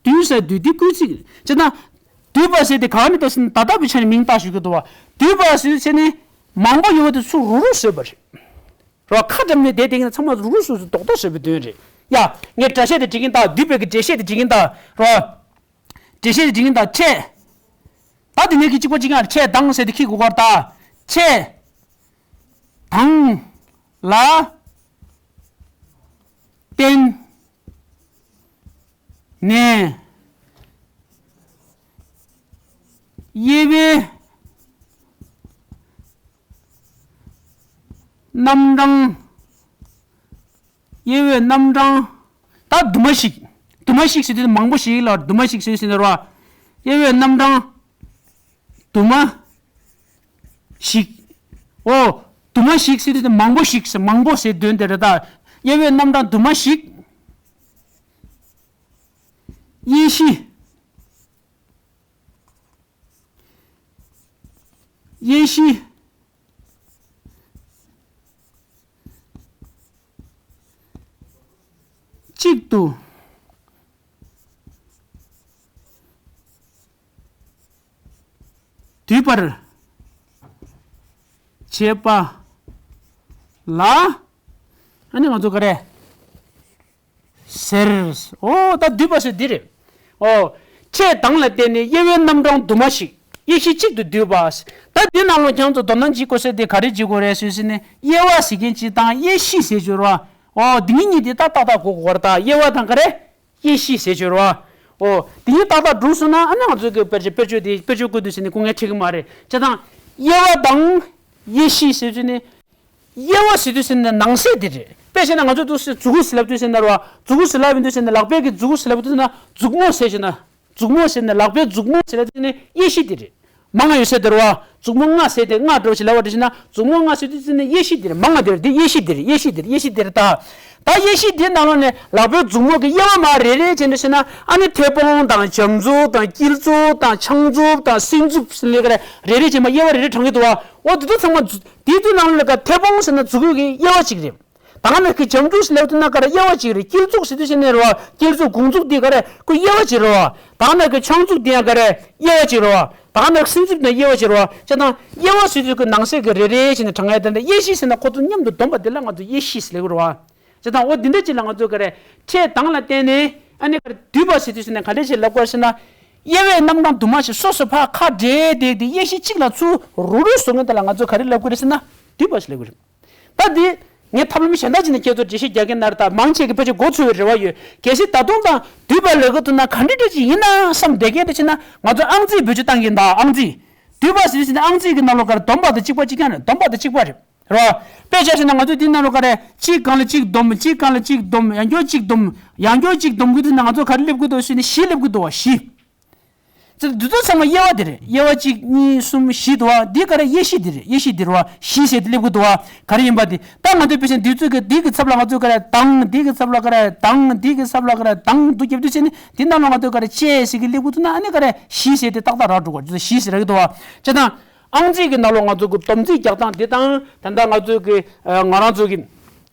སྡུས་ས་སྡུས། འདི་སྐུལ་ཚིག་རེད། བྱས་ན། སྡུད་པ་ཟེར་དེ་གང་ནས་བཏགས་ཟེར་ན་ད་ལྟ་བའི་ཆ་ནས་མིང་བཏགས་ཞུ་གི་འདུག་བ། སྡུད་པ་ཟེར་ཟེར་ནས་མང་པོ་ཡོད་པ་དེ་ཚུར་རུག་རུག་བཟོས་པ་རེད། རོ། ཁ་འགྲམ་ནས་བསྡད་བསྡད་ཀྱི་ན་ཚང་མ་རུག་རུག་སུ་སུ་རྡོག་རྡོག་བཟོས་པའི་དོན་རེད། ཡ། ངས་འགྲེལ་བཤད་དེ་འབྲི་གིན་ད། སྡུད་པའི་གི་འགྲེལ་བཤད་དེ་འབྲི་གིན་ད། རོ། འགྲེལ་བཤད་དེ་འབྲི་གིན་ད། ཕྲད། ད་དེ་ནས་གི་གཅིག་པ་གཅིག་རྐྱང་ཕྲད་དང་ཟེར་དེ་ཁྱི་གུ་གར་ད། ཕྲད། དང་ལ་བརྟེན་ནས་དབྱེ་བའི་རྣམ་གྲངས། དབྱེ་བའི་རྣམ་གྲངས། ད་དུ་མ་ཞིག་དུ་མ་ཞིག་ཟེར་དུས་མང་པོ་ཞིག་ལ་དུ་མ་ཞིག་ཟེར་ཟིན་རོ། དབྱེ་བའི་རྣམ་གྲངས་དུ་མ་ཞིག་འོ། དུ་མ་ཞིག་ཟེར་དུས་མང་པོ་ཞིག་ཟེར། མང་པོ་ཟེར་དོན་དེ་རེད་ད། དབྱེ་བའི་རྣམ་གྲངས་དུ་མ་ཞིག་དབྱེ་གཞི། དབྱེ་གཞི་གཅིག་ཏུ་འདུས་པར་བྱེད་པ་ལ། ཨ་ནི་ང་ཚོ་ག་རེ་ཟེར། ཨོ་ད་འདུས་པ་ཟེར་འདི་རེད། ཨོ། ཕྱེད་དང་ལ་བརྟེན་ནས་དབྱེ་བའི་རྣམ་གྲངས་དུ་མ་ཞིག་དབྱེ་གཞི་གཅིག་ཏུ་འདུས་པ། ད་འདི་ནང་ལ་ཁྱེད་ཚོ་དོ་སྣང་བྱེད་དགོས་ཟེར་དེ་ག་རེ་བྱེད་དགོས་རེད་ཟེར་ཟེར་ནས་དབྱེ་བ་ཟེར་མཁན་གཅིག་དང་དབྱེ་གཞི་ཟེར་རྒྱུ་རེད་བ། ཨོ་འདི་གཉིས་གཉིས་དེ་ཏག་ཏག་ཏག་གོ་དགོས་རེད་ད། དབྱེ་བ་དང་ག་རེ། དབྱེ་གཞི་ཟེར་རྒྱུ་རེད་བ། ཨོ་དེ་གཉིས་ཏག་ཏག་འགྲུབ་སོང་ན་ཨ་ནི་ང་ཚོ་གི་དཔེར་བརྗོད་དཔེར་བརྗོད་དེ་དཔེར་བརྗོད་བཀོད་དུས་ཟེར་ནས་སྐུ་ངལ་འཕྲད་གི་མ་རེད། བྱས་ཙང་དབྱེ་བ་དང་དབྱེ་གཞི་ཟེར་རྒྱུ་ནི། དབྱེ་བ་ཟེར་དུས་ཟེར་ན་ནང་གསེས་དེ་རེད། དཔེ་བྱས་ན་ང་ཚོ་འདུག་སེ་མཛུ་གུ་ཟེར་ལབ་དུས་ཟེར་ན་རེད་བ། མཛུ་གུ་ཟེར་ལབ་ཡིན་དུས་ཟེར་ན་ལག་པའི་གི་མཛུ་གུ་ཟེར་ལབ་དུས་ཟེར་ན་མཛུབ་མོ་ཟེར་བྱས་ན། མཛུབ་མོ་ཟེར་ན་ལག་པའི་མཛུབ་མོ་ཟེར་ལབ་དུས་ནི་དབྱེ་གཞི་དེ་རེད། མང་ང་ཡོད་ས་དེ་རེད་བ། མཛུབ་མོ་ལྔ་ཟེར་ཏེ་ལྔ་འགྲོ་ཞིག་ལབ་པ་དེ་བྱས་ན་མཛུབ་མོ་ལྔ་ཟེར་དུས་ཟེར་ན་དབྱེ་གཞི་དེ་རེད། མང་ང་དེ་རེད། དེ་དབྱེ་གཞི་དེ་རེད། དབྱེ་གཞི་དེ་རེད། དབྱེ་གཞི་དེ་རེད། དབྱེ་གཞི་དེ་རེད་ད། ད་དབྱེ་གཞི་དེའི་ནང་ལོགས་ནས་ལག་པའི་མཛུབ་མོ་གི་དབྱེ་བ་མར་རེ་རེ་བྱས་ནས་བཤད་ན་ཨ་ནི་མཐེ་བོང་དང་རྒྱབ་མཛུབ་དང་དཀྱིལ་མཛུབ་དང་ཕྱག་མཛུབ་དང་སྲིན་མཛུབ་ཟེར་ནས་ག་རེ་རེ་རེ་བྱས་མར་དབྱེ་བ་རེ་རེ་བགྲང་གི་འདུག་བ། འོ་དེ་ཚོ་ཚང་མ་མཛུ་དེའི་དུས་ནང་ལ་ག་མཐེ་བོང་ཟེར་ན་མཛུ་གུ་གི་དབྱེ་བ་གཅིག་རེད། ད་ག་ནང་གི་རྒྱབ་མཛུབ་ཟེར་ལབ་དུས་ན་ག་རེ་དབྱེ་བ་གཅིག་རེད། དཀྱིལ་མཛུབ་ཟེར་དུས་ཟེར་ནས་རེད་བ། དཀྱིལ་མཛུབ་གུང་མཛུབ་དེ་ག་རེ་ཁོ་དབྱེ་བ་གཅིག་རེད་བ། ད་ག་ནང་གི་ཕྱག་མཛུབ་དེ་ཡང་ག་རེ་དབྱེ་བ་གཅིག་རེད་བ། ད་ག་ནང་གི་སྲིན་མཛུབ་དེ་དབྱེ་བ་གཅིག་རེད་བ། བྱས་ཙང་དབྱེ་བ་ཟེར་དུས་ཀྱི་ནང་གསེས་ཀྱི་རེ་རེ་བྱས་ནས་བགྲང་ཡ་དེ་འདྲ། དབྱེ་གཞི་ཟེར་ན་ཁོ་ཚོ་མཉམ་དུ་བསྡོམས་པ་དེ་ལ་ང་ཚོ་དབྱེ་གཞི་ཟེར་ལབ་ཀྱི་རེད་བ། བྱས་ཙང་འོ་འདི་འདྲ་ཅིག་ལ་ང་ཚོས་ག་རེ་ཕྱེད་དང་ལ་བརྟེན་ནས་ཨ་ནི་ག་རེ་འདུས་པ་ཟེར་དུས་ཟེར་ན་ག་འདྲ་ཞིག་ལབ་དགོས་ཟེར་ན། དབྱེ་བའི་རྣམ་གྲངས་དུ་མ་ཞིག་སོ་སོ་ཕར་ཁ་བྲལ་བསྡད་དེ་དབྱེ་གཞི་གཅིག་ལ་ཚུར་རུག་རུག་བཟོ་མཁན་དེ་ལ་ང་ཚོས་ག་རེ་ལབ་དགོས་རེད་ཟེར་ན་འདུས་པ་ཞིག་ལབ་དགོས་རེད། ད་འདི་ངས་ཐབས་ལམ་གཞན་དག་ཅིག་ནས་ཁྱེད་ཚོར་འགྲེལ་བཤད་རྒྱག་གིན་ན་རེད། ད་མང་ཆེ་གི་ཕལ་ཆེར་མགོ་ཚོས་པའི་རེ་བ་ཡོད། གལ་སྲིད་ད་དུང་ད་འདུས་པ་ལབ་དགོས་ཐུག་ན་ག་འདྲ་འདྲ་ཅིག་ཡིན་ན་བསམ་བསྡད་མཁན་དེ་བྱས་ན་ང་ཚོ་ཨང་རྩིས་བེད་སྤྱོད་བཏང་གིན་ད་ཨང་རྩིས། འདུས་པ་ཟེར་དུས་ཨང་རྩིས་ཀྱི་ནང་ལོགས་ཀར་བསྡོམས་པ་དང་གཅིག་པ་གཅིག་རྐྱང་རེད། བསྡོམས་པ་དང་གཅིག་པ་རེད། རེད་བ། དཔེ་ཆ་བཞག་ན་ང་ཚོས་འདི་ནང་ལོགས་ཀ་རེ་གཅིག་སྒང་ལ་གཅིག་བསྡོམས། གཅིག་སྒང་ལ་གཅིག་བསྡོམས། ཡང་བསྐྱར་གཅིག་བསྡོམས། ཡང་བསྐྱར་གཅིག་བསྡོམས་ཀྱི་དུས་ན་ང་ཚོ་ག་རེ་སླེབས་ཀྱི་འདུག་ཟེར་ན་བཞི་སླེབས་ཀྱི་འདུག་བ། བཞི། ཙི་འདི་ཚོ་ཚང་མ་དབྱེ་བ་དེ་རེད། དབྱེ་བ་གཅིག་གཉིས་གསུམ་བཞི་འདུག་བ། འདི་ག་རེ་དབྱེ་གཞི་དེ་རེད། དབྱེ་གཞི་དེ་རེད་བ། བཞི་ཟེར་དེ་སླེབས་ཀྱི་འདུག་བ། ག་རེ་ཡིན་པ་དེ་ད་ང་ཚོས་དཔེ་ཆ་འདི་ཚོ་གི་འདི་གི་ཚབ་ལ་ང་ཚོས་ག་རེ་དང་། འདི་གི་ཚབ་ལ་ག་རེ་དང་། འདི་གི་ཚབ་ལ་ག་རེ་དང་འདུག་རྒྱབ་དུས་ཟེར་ནས་འདི་ནང་ལ་ང་ཚོས་ག་རེ་བཅས་ཟེར་གི་སླེབས་ཀྱི་འདུག་ན་ཨ་ནི་ག་རེ་བཞི་ཟེར་དེ་ཏག་ཏག་རག་འགྲོ་གི་འདུག་བཞི་ཟེར་གི་འདུག་བ། བྱས་ཙང་། ཨང་རྩིས་ཀྱི་ནང་ལོགས་ང་ཚོ་གི་བསྡོམས་རྩིས་རྒྱག་སྟངས་འདི་དང་ད་ལྟ་ང་ཚོ་གི་ང་རང་ཚོ་གི་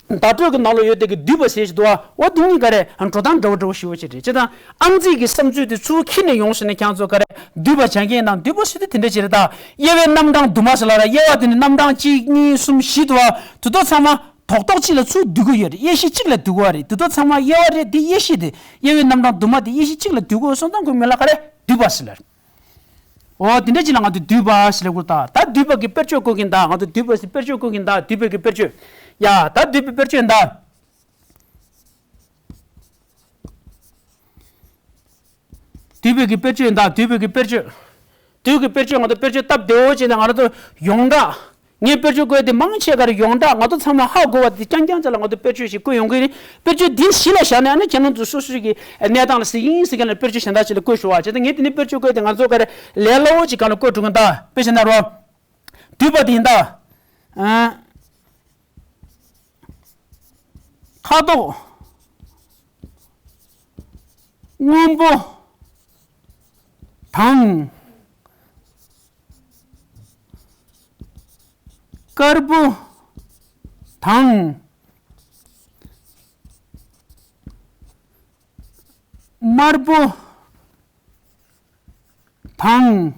བརྡ་སྤྲོད་ཀྱི་ནང་ལོགས་ཡོད་དེ་གི་འདུས་པ་ཟེར་ཞིག་འདུག་བ། འོ་འདི་གཉིས་ཀ་རེད། འགྲོ་སྟངས་འདྲ་བོ་འདྲ་བོ་ཞིག་ཡོད་ཅེས་རེད། བྱས་ཙང་ཨང་རྩིས་ཀྱི་བསམ་ཚུལ་དེ་ཚུར་ཁྱེར་ནས་ཡོང་ཟེར་ན་ཁྱེད་ཚོ་ག་རེ་འདུས་པ་བྱ་མཁན་དང་འདུས་པ་ཟེར་དུས་དེ་འདྲ་ཅིག་རེད། ད་དབྱེ་བའི་རྣམ་གྲངས་དུ་མ་ཟེར་ལ་ར། དབྱེ་བ་དེ་ནི་རྣམ་གྲངས་གཅིག་གཉིས་གསུམ་བཞི་འདུག་བ། དེ་ཚོ་ཚང་མ་རྡོག་རྡོག་གཅིག་ལ་ཚུར་འདུས་ཀྱི་ཡོད་རེད། དབྱེ་གཞི་གཅིག་ལ་འདུས་ཀྱི་ཡོད་རེད། དེ་ཚོ་ཚང་མ་དབྱེ་བ་རེད། དེ་དབྱེ་གཞི་དེ་དབྱེ་བའི་རྣམ་གྲངས་དུ་མ་དེ་དབྱེ་གཞི་གཅིག་ལ་འདུས་ཀྱི་ཡོད་སོང་ཙང་ཁོའི་མིང་ལ་ག་རེ་འདུས་པ་ཟེར་ལ། འོ་དེ་འདྲ་ཅིག་ལ་ང་ཚོ་འདུས་པ་ཟེར་ལབ་དགོས། ད་ད་འདུས་པ་གི་དཔེར་བརྗོད་བཀོད་ཀྱིན་གདའ། ང་ཚོ་འདུས་པ་ཟེར་དཔེར་བརྗོད་བཀོད་ཀྱིན་གདའ། འདུས་པ་གི་དཔེར་བརྗོད། ཡ་ད་འདུས་པའི་དཔེར་བརྗོད་གདའ། འདུས་པ་གི་དཔེར་བརྗོད་གདའ། འདུས་པ་གི་དཔེར་བརྗོད། འདུས་ཀྱི་དཔེར་བརྗོད། ང་ཚོ་དཔེར་བརྗོད་སྟབས་བདེ་བོ་བྱས་ནས་ང་རང་ཚོ་ཡོངས་གྲགས། ངས་དཔེར་བརྗོད་བཀོད་དེ་མང་ཆེ་ག་རེ་ཡོངས་གྲགས་ང་ཚོ་ཚང་མ་ཧ་གོ་བ་དེ་རྐྱང་རྐྱང་ཅིག་ལ་ང་ཚོ་དཔེར་བརྗོད་ཞིག་བཀོད་ཡོང་གི་རེད། དཔེར་བརྗོད་འདི་གཞི་ལ་བཞག་ནས་ཨ་ནི་ཁྱེད་རང་ཚོ་སོ་སོ་གི་གནས་སྟངས་ལ་གཟིགས་ཡིན་ཟེར་མཁན་ལ་དཔེར་བརྗོད་གཞན་དག་ཅིག་ལ་བཀོད་ཞུ་བ་བྱས་ཙང་། ངས་དེ་ནས་དཔེར་བརྗོད་བཀོད་དེ་ང་ཚོ་ག་རེ་ལས་སླ་བོ་ཅིག་སྒང་ལ་བཀོད་འགྲོ་གི་གདའ། དཔེ་བྱས་ན་རོ། འདུས་པ་དེ་ཡིན་གདའ། ཨ། ཁ་དོག་སྔོན་པོ་དང་། དཀར་པོ་དང་། དམར་པོ་དང་།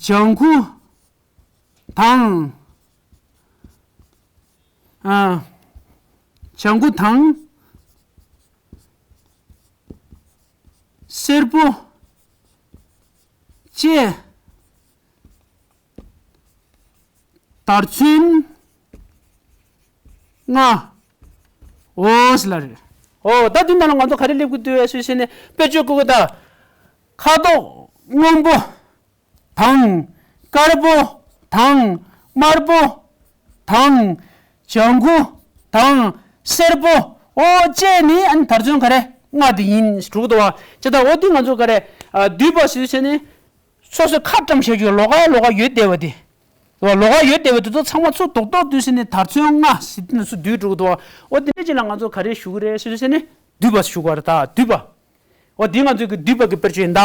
ལྗང་ཁུ་དང་། ཨ། ལྗང་ཁུ་དང་། སེར་པོ་བཅས་ དར་ཚོན་ལྔ། འོ་ཟེར་ལ་རེད། འོ་ད་འདི་ནང་ལ་ང་ཚོ་ག་རེ་སླེབས་ཀྱི་འདུག་ཟེར་བྱས་ནས་དཔེར་བརྗོད་བཀོད་ཀྱི་ད། ཁ་དོག་སྔོན་པོ་དང་། དཀར་པོ་དང་། དམར་པོ་དང་། ལྗང་ཁུ་དང་། སེར་པོ། འོ་བཅས་ནི་ཨ་ནི་དར་ཚོན་ག་རེ་ལྔ་དེ་ཡིན་འགྲོ་གི་འདུག་བ། ཅི་ད་འོ་འདི་ང་ཚོ་ག་རེ་ཨ་འདུས་པ་ཟེར་བྱས་ནས། སོ་སོའི་ཁ་བཀྲམ་བྱས་ཀྱི་ལོགས་ཀ་ལོགས་ཀ་ཡོད་བསྡད་པ་དེ། ལོགས་ཀ་ཡོད་བསྡད་པ་དེ་ཚོ་ཚང་མ་ཚུར་རྡོག་རྡོག་བསྡུས་ཟིན་ནས་དར་ཚོན་ལྔ་ཟེར་དེ་ཚོ་བསྡུས་འགྲོ་གི་འདུག་བ། འོ་དེ་འདྲ་ཅིག་ལ་ང་ཚོ་ག་རེ་ཞུ་གི་རེད་ཟེར་ཟེར་ནས་འདུས་པ་ཞུ་གི་རེད་ད་འདུས་པ། འོ་དེ་ང་ཚོའི་གི་འདུས་པ་གི་དཔེར་བརྗོད་ཡིན་ད།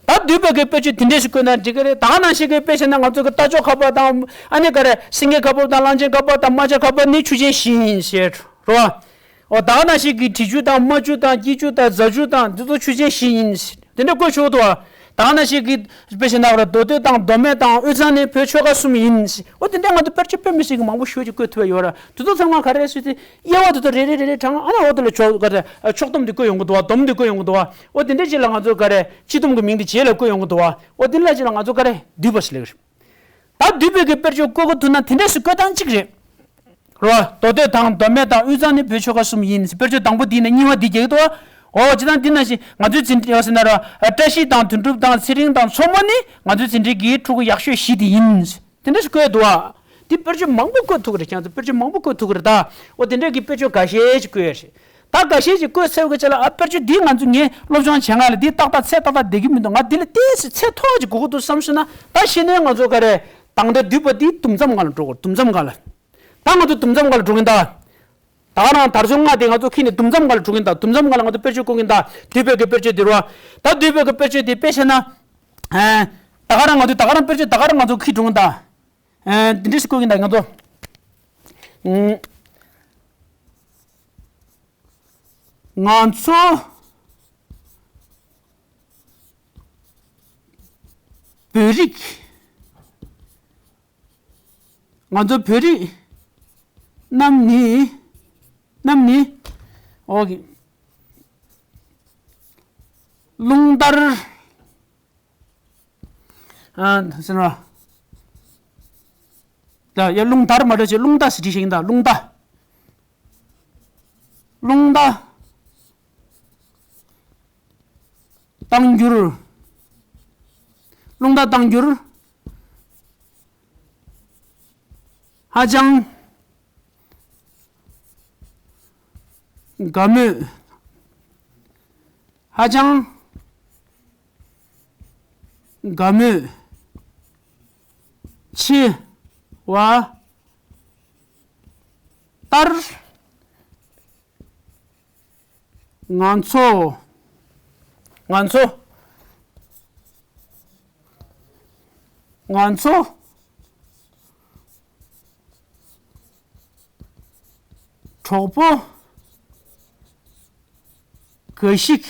ད་འདུས་པ་གི་དཔེར་བརྗོད་དེ་འདྲས་ཞིག་བཀོད་ན་འགྲིག་གི་རེད། ད་ག་ནང་བཞིན་གི་དཔེ་བྱས་ན་ང་ཚོ་གི་རྟ་མཆོག་ཁ་པར་དང་ཨ་ནི་ག་རེ་སེང་གེ་ཁ་པར་དང་གླང་ཆེན་ཁ་པར་དང་རྨ་བྱ་ཁ་པར་ནི་ཆུ་ཆེན་བཞི་ཡིན་ཞེས་རོ། འོ་ད་ག་ནང་བཞིན་གྱི་དྲི་ཆུ་དང་རྨ་ཆུ་དང་སྐྱིད་ཆུ་དང་རྫ་ཆུ་དང་འདི་ཚོ་ཆུ་ཆེན་བཞི་ཡིན། དེ་འདྲ་བཀོད་ཆོག་ཏུ་བ། ད་ག་ནང་བཞིན་གྱི་དཔེ་བཞིན་ན་རྡོ་སྟོད་དང་མདོ་སྨད་དང་དབུས་གཙང་ནི་བོད་ཆོལ་ཁ་གསུམ་ཡིན། འོ་དེ་འདྲ་ང་ཚོ་དཔེར་བརྗོད་དཔེ་མི་སྲིད་ཀྱི་མང་པོ་ཞུ་ཅིག་བཀོད་ཐུབ་ཡ་ཡོད་ར། དེ་ཚོ་ཚང་མ་ག་རེ་སུས་ཏེ་དབྱེ་བ་དེ་ཚོ་རེ་རེ་རེ་རེ་དྲངས་ཨ་ན་འོ་དེ་ལ་ཕྱོགས་ག་རེ་ཕྱོགས་བསྡོམས་དེ་བཀོད་ཡོང་གི་འདུག་བ། སྡོམ་དེ་བཀོད་ཡོང་གི་འདུག་བ། འོ་དེ་འདྲ་ཅིག་ལ་ང་ཚོ་ག་རེ་སྤྱི་སྡོམ་གྱི་མིང་དེ་རྗེས་ལ་བཀོད་ཡོང་གི་འདུག་བ། འོ་དེ་འདྲ་ཅིག་ལ་ང་ཚོ་ག་རེ་འདུས་པ་ཞིག་ལེགས་རེད། ད་འདུས་པའི་གི་དཔེར་བརྗོད་བཀོད་དགོས་ཐུག་ན་དེ་འདྲས་སུ་བཀོད་སྟངས་གཅིག་རེད། རོ། མདོ་སྟོད་དང་མདོ་སྨད་དང་དབུས་གཙང་ནི་བོད་ཆོལ་ཁ་གསུམ་ཡིན། དཔེར་བརྗོད་དང་པོ་འདི་ནས་གཉིས་པ་འདི་རྒྱག་གི་འདུག་འོ་ཇི་ལྟར་འདི་ན་ཞིག་ང་ཚོའི་འཛིན་གྲྭ་ཡོད་ཟེར་ན་ར། བཀྲ་ཤིས་དང་དོན་གྲུབ་དང་ཚེ་རིང་དང་མཚོ་མོ་ནི་ང་ཚོའི་འཛིན་གྲྭའི་གི་ཕྲུ་གུ་ཡག་ཤོས་བཞི་དེ་ཡིན། དེ་འདྲས་སུ་བཀོད་འདུག་འདི་དཔེར་བརྗོད་མང་པོ་བཀོད་ཐུབ་ཀྱི་རེད། ཁྱེད་ཚོ་དཔེར་བརྗོད་མང་པོ་བཀོད་ཐུབ་ཀྱི་རེད་ད། འོ་དེ་འདྲས་ཀྱི་དཔེར་བརྗོད་འགའ་ཤས་ཤིག་བཀོད་ཡོད་རེད། ད་འགའ་ཤས་ཤིག་བཀོད་ཚར་བའི་ཆ་ལ་ཨ་དཔེར་བརྗོད་འདི་ང་ཚོ་ངས་སློབ་སྦྱོང་བྱེད་སྒང་ལ་འདི་ཏག་ཏག་ཚད་ཏག་ཏག་བསྡད་ཀྱི་མི་འདུག་ང་འདི་ལ་ཏོག་ཙམ་ཚད་མཐོ་ཅིག་དགོས་ཀྱི་འདུག་བསམ་སོང་ན་ད་གཞི་ནས་ང་ཚོ་ག་རེ་དང་འདོད་འདུས་པ་འདི་དུམ་མཚམས་སྒང་ལ་འགྲོ་དགོས། དུམ་མཚམས་སྒང་ལ། ད་ང་ཚོ་དུམ་མཚམས་སྒང་ལ་འགྲོ་གིན་ད། ད་ག་རང་དར་ཚོན་ལྔ་དེ་ང་ཚོ་ཁྱེར་ནས་དུམ་མཚམས་སྒང་ལ་འགྲོ་གིན་ད། དུམ་མཚམས་སྒང་ལ་ང་ཚོ་དཔེར་བརྗོད་བཀོད་གིན་ད། འདུས་པའི་གི་དཔེར་བརྗོད་དེ་རོ། ད་འདུས་པའི་གི་དཔེར་བརྗོད་དེ་དཔེ་བྱས་ན། ཨ། ད་ག་རང་ང་ཚོ་ད་ག་རང་དཔེར་བརྗོད་ད་ག་རང་ང་ཚོ་ཁྱེར་འགྲོ་གིན་ད། ཨ། འདི་འདྲ་ཞིག་བཀོད་གིན་ད་ང་ཚོ། ཨ། ང་ཚོ་བོད་རིགས། ང་ཚོ་བོད་རིགས་རྣམས་ནི། རྣམས་ནི། འོ་གི། རླུང་ལྟར། ཨ། ཟེར་བ། ད་ཡ་རླུང་ལྟར་མ་འདྲ་ཅིག་རླུང་རྟ་ཟེར་བྲིས་ཤིང་ད་རླུང་རྟ། རླུང་རྟ། བཏང་འགྱུར། རླུང་རྟ་བཏང་འགྱུར། ཧ་ཅང་དགའ་མོས། ཧ་ཅང་དགའ་མོས་ཆེ་བ་ལྟར། ང་ཚོ། ང་ཚོ། ང་ཚོ། གྲོགས་པོ་འགའ་ཞིག་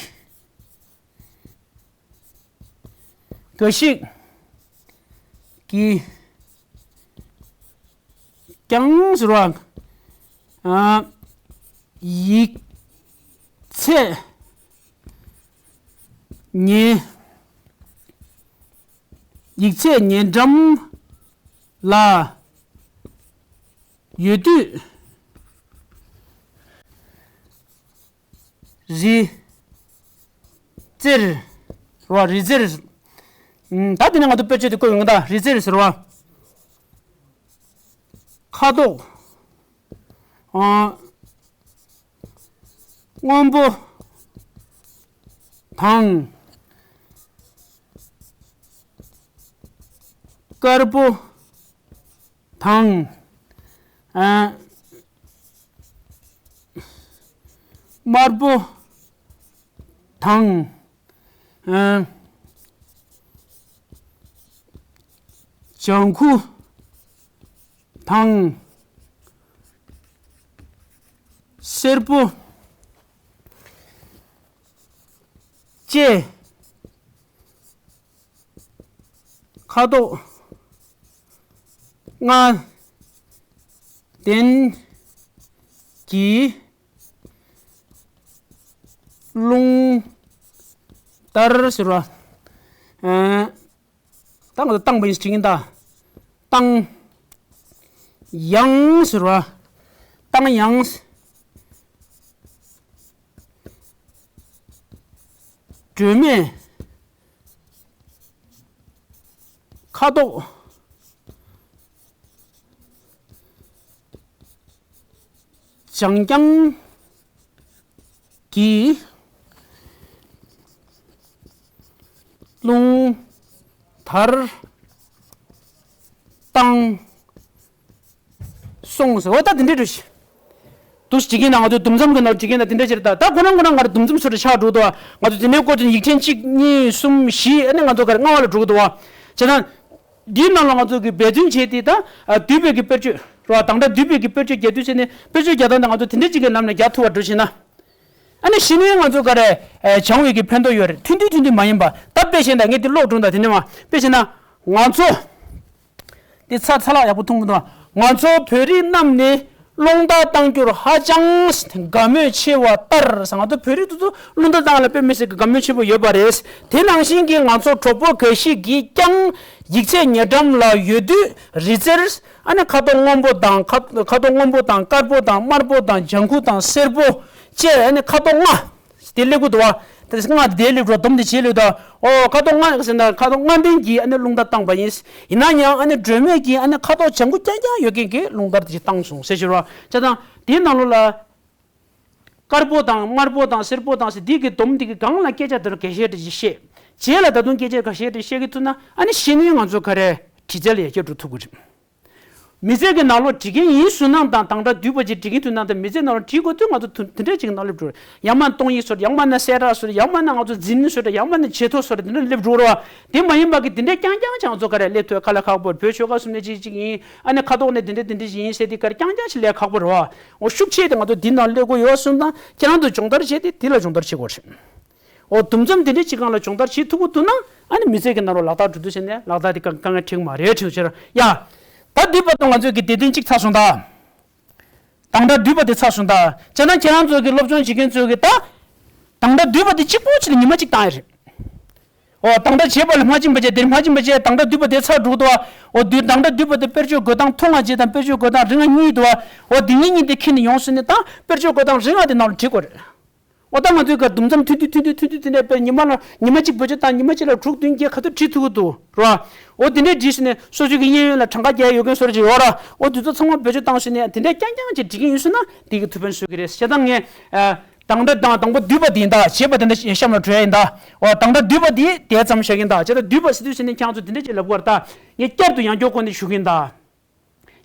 འགའ་ཞིག་གིས་ཀྱང་ཟེར་བ། ཨ། ཡིག་ཚད་ཉེ། ཡིག་ཚད་ཉེ་འགྲམ་ལ་ཡོད་དུས། རི་རྩེར་རོ། རི་རྩེར། ཨུམ། ད་དེ་ནས་ང་ཚོ་དཔེར་བརྗོད་དེ་བཀོད་ཡོང་གི་ད། རི་རྩེར་ཟེར་བ། ཁ་དོག་ཨ། སྔོན་པོ་དང་། དཀར་པོ་དང་། ཨ། དམར་པོ་དང་། ཨ། ལྗང་ཁུ་དང་། སེར་པོ་བཅས། ཁ་དོག་ལྔ་ལྡན་གྱི་རླུང་ལྟར་ཟེར་བ། ཨ། ད་ང་ཚོ་བཏང་པ་ཡིན་ཟེར་གྱིན་ད། བཏང་། ཡང་ཟེར་བ། བཏང་ཡང་། སྒྲོན་མེ། ཁ་དོག། བྱང་རྐྱང་གི་རླུང་དར་བཏང་སོང་ཟེར། འོ་ད་དེ་འདྲ་འགྲོ་ཤི། དུས་བྱེད་ཀྱིན་ན་ང་ཚོ་དུམ་མཚམས་ཀྱི་ནང་བྱེད་ཀྱིན་ན་དེ་འདྲ་ཅིག་རེད། ད་ད་ཁོ་རང་ཁོ་རང་ང་རང་དུམ་མཚམས་སུ་རེ་ཆགས་འགྲོ་འདུག་ང་ཚོ་དེ་ནས་སྐོར་དེ་ཡིག་ཕྲེང་གཅིག་གཉིས་གསུམ་བཞི་ཨ་ནི་ང་ཚོ་ག་རེ་ལྔ་བ་ལ་འགྲོ་གི་འདུག་བ། བྱས་ཙང་། འདིའི་ནང་ལ་ང་ཚོ་གི་འབད་བརྩོན་བྱས་ཏེ་ད་བསྡུས་པའི་གི་དཔེར་བརྗོད་རེད་བ། དང་སྒྲ་བསྡུས་པའི་གི་དཔེར་བརྗོད་རྒྱག་དུས་བྱས་ནས་དཔེར་བརྗོད་རྒྱག་སྟངས་དེ་ང་ཚོ་དེ་འདྲ་ཅིག་གི་ལམ་ནས་རྒྱག་ཐུབ་པ་འགྲོ་ཤེས་ན། ཨ་ནི་གཞི་ནས་ང་ཚོ་ག་རེ་སྦྱང་བའི་གི་ཕན་ཐོགས་ཡོད་རེད། ཐུན་མཐུན་ཐུན་མཐུན་མ་ཡིན་པ། ད་དཔེ་བྱས་ན་ངས་འདི་ཀློག་འགྲོ་ད་དེ་ནས་མ་དཔེ་བྱས་ན་ང་ཚོ། འདི་ཚ་ཚ་ལག་ཡག་པོ་འཐུང་གི་འདུག་ང་ཚོ་བོད་རིགས་རྣམས་ནི་རླུང་རྟ་བཏང་རྒྱུར་ཧ་ཅང་དགའ་མོས་ཆེ་བ་ལྟར། ང་ཚོ་བོད་རིགས་དེ་ཚོ་རླུང་རྟ་བཏང་ལ་དཔེ་མི་སྲིད་ཀྱི་དགའ་མོས་ཆེན་པོ་ཡོད་པ་རེད། དེ་ནང་བཞིན་གྱི་ང་ཚོ་གྲོགས་པོ་འགའ་ཞིག་གིས་ཀྱང་ཡིག་ཚད་ཉེ་འགྲམ་ལ་ཡོད་དུས་རི་རྩེར་ཨ་ནི་ཁ་དོག་སྔོན་པོ་དང་ཁ་ཁ་དོག་སྔོན་པོ་དང་དཀར་པོ་དང་དམར་པོ་དང་ལྗང་ཁུ་དང་སེར་པོ་བཅས་ཨ་ནི་ཁ་དོག་ལྔ། དེ་སླེབས་ཀྱི་འདུག་བ། དེ་ལྔ་དེ་སླེབས་འགྲོ་སྡོམ་དེ་བྱེད་ལོས་དང་། ཨོ་ཁ་དོག་ལྔ་ཟེར་ན་ཁ་དོག་ལྔ་ལྡན་གྱིས་ཨ་ནི་རླུང་རྟ་བཏང་པ་ཡིན། ཡིན་ན་ཡང་ཨ་ནི་སྒྲོན་མེ་གིས་ཨ་ནི་ཁ་དོག་ལྗང་ཁུ་རྐྱང་རྐྱང་ཡོད་མཁན་གྱིས་རླུང་རྟ་དེ་བཏང་སོང་ཟེར་ཞུ་རོགས། བྱས་ཙང་དེའི་ནང་ལོགས་ལ། དཀར་པོ་དང་དམར་པོ་དང་སེར་པོ་དང་ཟེར་དེའི་གི་སྡོམ་དེ་གི་སྒང་ལ་སྐད་ཆ་དེ་རུ་འགའ་ཤས་དེ་ཅིག་བཤད། རྗེས་ལ་ད་དུང་སྐད་ཆ་འགའ་ཤས་དེ་བཤད་ཀྱི་ཐུབ་ན་ཨ་ནི་གཞི་ནས་ང་ཚོ་ག་རེ་དྲི་རྩད་ལ་ཡར་རྒྱས་འགྲོ་ཐུབ་ཀྱི་རེད། མི་ཚེ་གི་ནང་ལོགས་འབྲི་མཁན་ཡིན་ཟེར་ན་དང་དང་སྒྲ་བསྡུས་པ་ཅིག་འབྲི་མཁན་ཐུབ་ན་དང་མི་ཚེ་ནང་ལོགས་འབྲི་དགོས་དུས་ང་ཚོ་དུ་དེ་འདྲ་ཅིག་ནང་སླེབས་འགྲོ། ཡང་མིན་ན་སྟོང་ཉིད་བཟོ་འདྲ། ཡང་མིན་ན་གསལ་བསྒྲགས་བཟོ་འདྲ། ཡང་མིན་ན་ང་ཚོ་འཛིན་བཟོ་འདྲ། ཡང་མིན་ན་བྱེད་ཐོ་བཟོ་འདྲ། དེ་འདྲ་སླེབས་འགྲོ་རོགས། དེ་མ་ཡིན་པ་གི་དེ་འདྲ་རྐྱང་རྐྱང་ཅིག་ང་ཚོ་ག་རེ་སླེབས་ཐུབ་ཁ་ལག་ཁག་པོ་རེད། བོད་ཆོལ་ཁ་གསུམ་ནས་ཅིག་ཅིག་ཡིན། ཨ་ནི་ཁ་དོག་ནས་དེ་འདྲ་དེ་འདྲ་ཅིག་ཡིན་ཟེར་དེ་ག་རེ་རྐྱང་རྐྱང་ཅིག་སླེབས་ཁག་པོ་རེད་བ། འོ་ཤུགས་ཆེ་དེ་ང་ཚོ་འདི་ནང་སླེབས་དགོས་ཡོད་གསུངས་དང་ཁྱེད་རང་ཚོ་སྦྱོང་བརྡར་བྱས་ཏེ་དེ་ལ་སྦྱོང་བརྡར་བྱེད་དགོས་རེད། འོ་དུམ་མཚམས་དེ་འདྲ་ཅིག་སྒང་ལ་སྦྱོང་བརྡར་བྱེད་ཐུབ་ཀྱི་འདུག་ན་ཨ་ནི་མི་ཚེ་གི་ནང་ལོགས་ལག་བསྟར་འགྲོ་དུས་ཟེར་ནས་ལག་བསྟར་དེ་དཀའ་དཀའ་ངལ་འཕྲད་ཀྱི་མ་རེད་དྲན་ཕྱིར། ཡ། ད་བསྡུས་པ་དང་ང་ཚོས་ཀྱི་སྡེ་ཚན་གཅིག་ཚར་སོང་ད། དང་སྒྲ་བསྡུས་པ་དེ་ཚར་སོང་ད། བྱས་ན་ཁྱེད་རང་ཚོ་གི་སློབ་སྦྱོང་བྱེད་མཁན་ཚོས་ཀྱི་ད། དང་སྒྲ་བསྡུས་པ་དེ་གཅིག་པོ་ཅིག་ལ་ཉི་མ་གཅིག་བཏང་ཡ་རེད། འོ་དང་སྒྲ་བྱས་པ་ལ་མ་ཕྱིན་པ་བྱས་དེར་མ་ཕྱིན་པ་བྱས་དང་སྒྲ་བསྡུས་པ་དེ་ཚར་འགྲོ་གི་འདུག་བ། འོ་བསྡུས་དང་སྒྲ་བསྡུས་པ་དེ་དཔེར་བརྗོད་འགོད་སྟངས་ཐུང་ང་བྱས་དང་དཔེར་བརྗོད་འགོད་སྟངས་རིང་ང་གཉིས་འདུག་བ། འོ་དེ་གཉིས་གཉིས་དེ་ཁྱེར་ནས་ཡོང་ཟེར་ནས་ད་དཔེར་བརྗོད་འགོད་སྟངས་རིང་ང་དེ་ནང་ལ་བྲིས་དགོས་རེད། འོ་ད་ང་ཚོའི་གར་དུམ་མཚམས་ཐུང་ཐུང་ཐུང་ཐུང་ཐུང་ཐུང་དེ་ནས་དཔེར་ཉི་མ་ལ་ཉི་མ་གཅིག་བེད་སྤྱོད་བཏང་། ཉི་མ་གཅིག་ལ་དྲུག་བདུན་བརྒྱད་ག་ཚོད་བྲིས་ཐུབ་ཀྱི་འདུག་རེད་བ། འོ་དེ་འདྲས་བྲིས་ཟེར་ནས་སོ་སོའི་གི་གཡས་གཡོན་ལ་གྲངས་ཀ་རྒྱག་ཡོད་མཁན་སོ་ར་ཅིག་ཡོད་ར། འོ་དེ་ཚོ་ཚང་མ་བེད་སྤྱོད་བཏང་ཟེར་ནས་དེ་འདྲས་རྐྱང་རྐྱང་ཅིག་བྲིས་མཁན་ཡིན་ཟེར་ན་དེ་གི་ཐུགས་ཕན་གསོས་ཀྱི་རེད། བྱས་ཙང་ངས་ཨ། དང་སྒྲ་དང་དང་པོ་བསྡུས་པ་དེ་ཡིན་ད། བྱས་པ་དེ་འདྲ་གཤམ་ལ་འགྲོ་ཡ་ཡིན་ད། འོ་དང་སྒྲ་བསྡུས་པ་དེ་དེ་ཙམ་བཤད་ཀྱི་ཡིན་ད། བྱས་ཙང་བསྡུས་པ་ཟེར་དུས་ཟེར་ནས་ཁྱེད་ཚོ་དེ་འདྲ་ཅིག་ལབ་དགོས་རེད་ད། ངས་བསྐྱར་དུ་ཡང་བསྐྱར་སྒོ་ནས་ཞུ་གི་ཡིན་ད།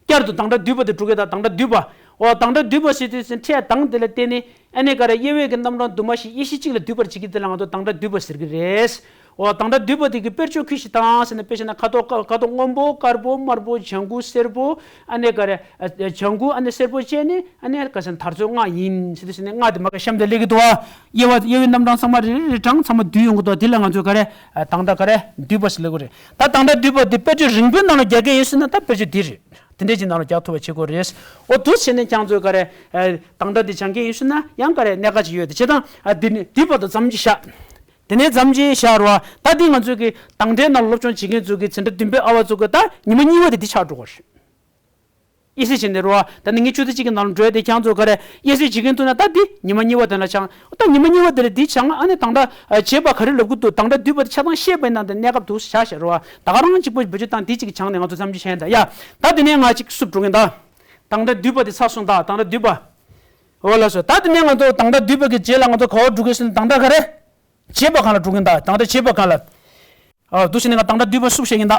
བསྐྱར་དུ་དང་སྒྲ་བསྡུས་པ་དེ་འགྲོ་གི་ཡིན་ད། དང་སྒྲ་བསྡུས་པ། འོ་དང་སྒྲ་བསྡུས་པ་ཟེར་དུས་ཟེར་ཕྲད་དང་དེ་ལ་བརྟེན་ནས་ཨ་ནི་ག་རེ་དབྱེ་བའི་གི་རྣམ་གྲངས་དུ་མ་ཞིག་དབྱེ་གཞི་གཅིག་ལ་བསྡུས་པར་བྱེད་ཀྱི་དེ་ལ་ང་ཚོ་དང་སྒྲ་བསྡུས་པ་ཟེར་གི་རེད། འོ་དང་སྒྲ་བསྡུས་པ་དེ་གི་དཔེར་བརྗོད་ཁྱོད་ཤིག་བཏང་ཟེར་ན་དཔེ་བཞག་ན་ཁ་དོག་ཁ་དོག་སྔོན་པོ་དཀར་པོ་དམར་པོ་ལྗང་ཁུ་སེར་པོ་ཨ་ནི་ག་རེ། ཨ་ལྗང་ཁུ་ཨ་ནི་སེར་པོ་བཅས་ནི་ཨ་ནི་ག་ཟེར་དར་ཚོན་ལྔ་ཡིན་ཟེར་དུས་ཟེར་ནས་ལྔ་དེ་མ་ག་གཤམ་དུ་སླེབས་ཀྱི་འདུག་བ། དབྱེ་བ་དབྱེ་བའི་རྣམ་གྲངས་ཚང་མ་རེ་རེ་རེ་གྲངས་ཚང་མ་བསྡུས་ཡོང་གི་འདུག་དེ་ལ་ང་ཚོས་ག་རེ་ཨ་དང་སྒྲ་ག་རེ་བསྡུས་པ་ཟེར་ལབ་ཀྱི་རེད། ད་དང་སྒྲ་བསྡུས་པ་དེ་དཔེར་བརྗོད་རིང་པོའི་ནང་ལ་རྒྱག་གི་ཡིན་ཟེར་ན་ད་དཔེར་བརྗོད་འདི་རེད། དེ་འདྲས་ཀྱི་ནང་ལ་རྒྱག་ཐུབ་པ་བྱེད་དགོས་རེད། འོ་འདུག་བྱས་ནས་ཁྱེད་ཚོས་ག་རེ་ཨ་དང་སྒྲ་འདི་སྦྱང་གི་ཡིན་ཟེར་ན་ཡང་ག་རེ་གནད་འགག་ཅིག་ཡོད་དེ་བྱས་ཙང་ཨ་འདི་ནི་འདི་བར་དུ་མཚམས་ཅིག་བཞག་དེ་ནས་མཚམས་ཅིག་བཞག་རོགས། ད་འདི་ང་ཚོས་ཀྱི་དང་སྒྲའི་ནང་སློབ་སྦྱོང་བྱེད་མཁན་ཚོ་གི་འཛིན་གྲྭ་བདུན་པའི་ཨ་བ་ཚོ་གི་ད་ཉི་མ་གཉིས་པ་དེ་འདི་ཆགས་འགྲོ་གི་རེད། དབྱེ་གཞི་བྱས་ནས་རོ། ད་ནི་ངས་ཆུ་ཚོད་གཅིག་གི་ནང་ལ་འགྲོ་ཡ་དེ་ཁྱེད་ཚོ་ག་རེ་དབྱེ་གཞི་བྱེད་མཁན་ཐུག་ན་ད་འདི་ཉི་མ་གཉིས་པ་དེ་ལ་སྦྱང་། ད་ཉི་མ་གཉིས་པ་དེ་ལ་འདི་སྦྱང་ཨ་ནི་དང་སྒྲ་བྱས་པ་ག་རེ་ལབ་ཀྱི་འདུག་དང་སྒྲ་བསྡུས་པ་དེ་ཆ་ཚང་ཤེས་པའི་ནང་དུ་གནས་སྐབས་འདུག་བཞག་བཞག་རོ། ད་ག་རང་གཅིག་པོ་བེད་སྤྱོད་བཏང་འདི་གཅིག་གི་སྦྱང་ནས་ང་ཚོ་མཚམས་ཅིག་བྱས་ཡིན་ད་ཡ། ད་དེ་ནས་ང་གཅིག་བསུབ་འགྲོ་གིན་ད། དང་སྒྲ་བསྡུས་པ་དེ་ཚར་སོང་ད་དང་སྒྲ་བསྡུས་པ། འོ་ལགས་སོ། ད་དེ་ནས་ང་ཚོ་དང་སྒྲ་བསྡུས་པ་གི་རྗེས་ལ་ང་ཚོ་ག་བ་འགྲོ་གི་ཟེར་ན་དང་སྒྲ་ག་རེ། བྱས་པ་གང་ལ་འགྲོ་གིན་ད་དང་སྒྲ་བྱས་པ་གང་ལ། ཨ་འདུག་ཟེར་ནས་ང་དང་སྒྲ་བསྡུས་པ་བསུབ་བཤད་གིན་ད།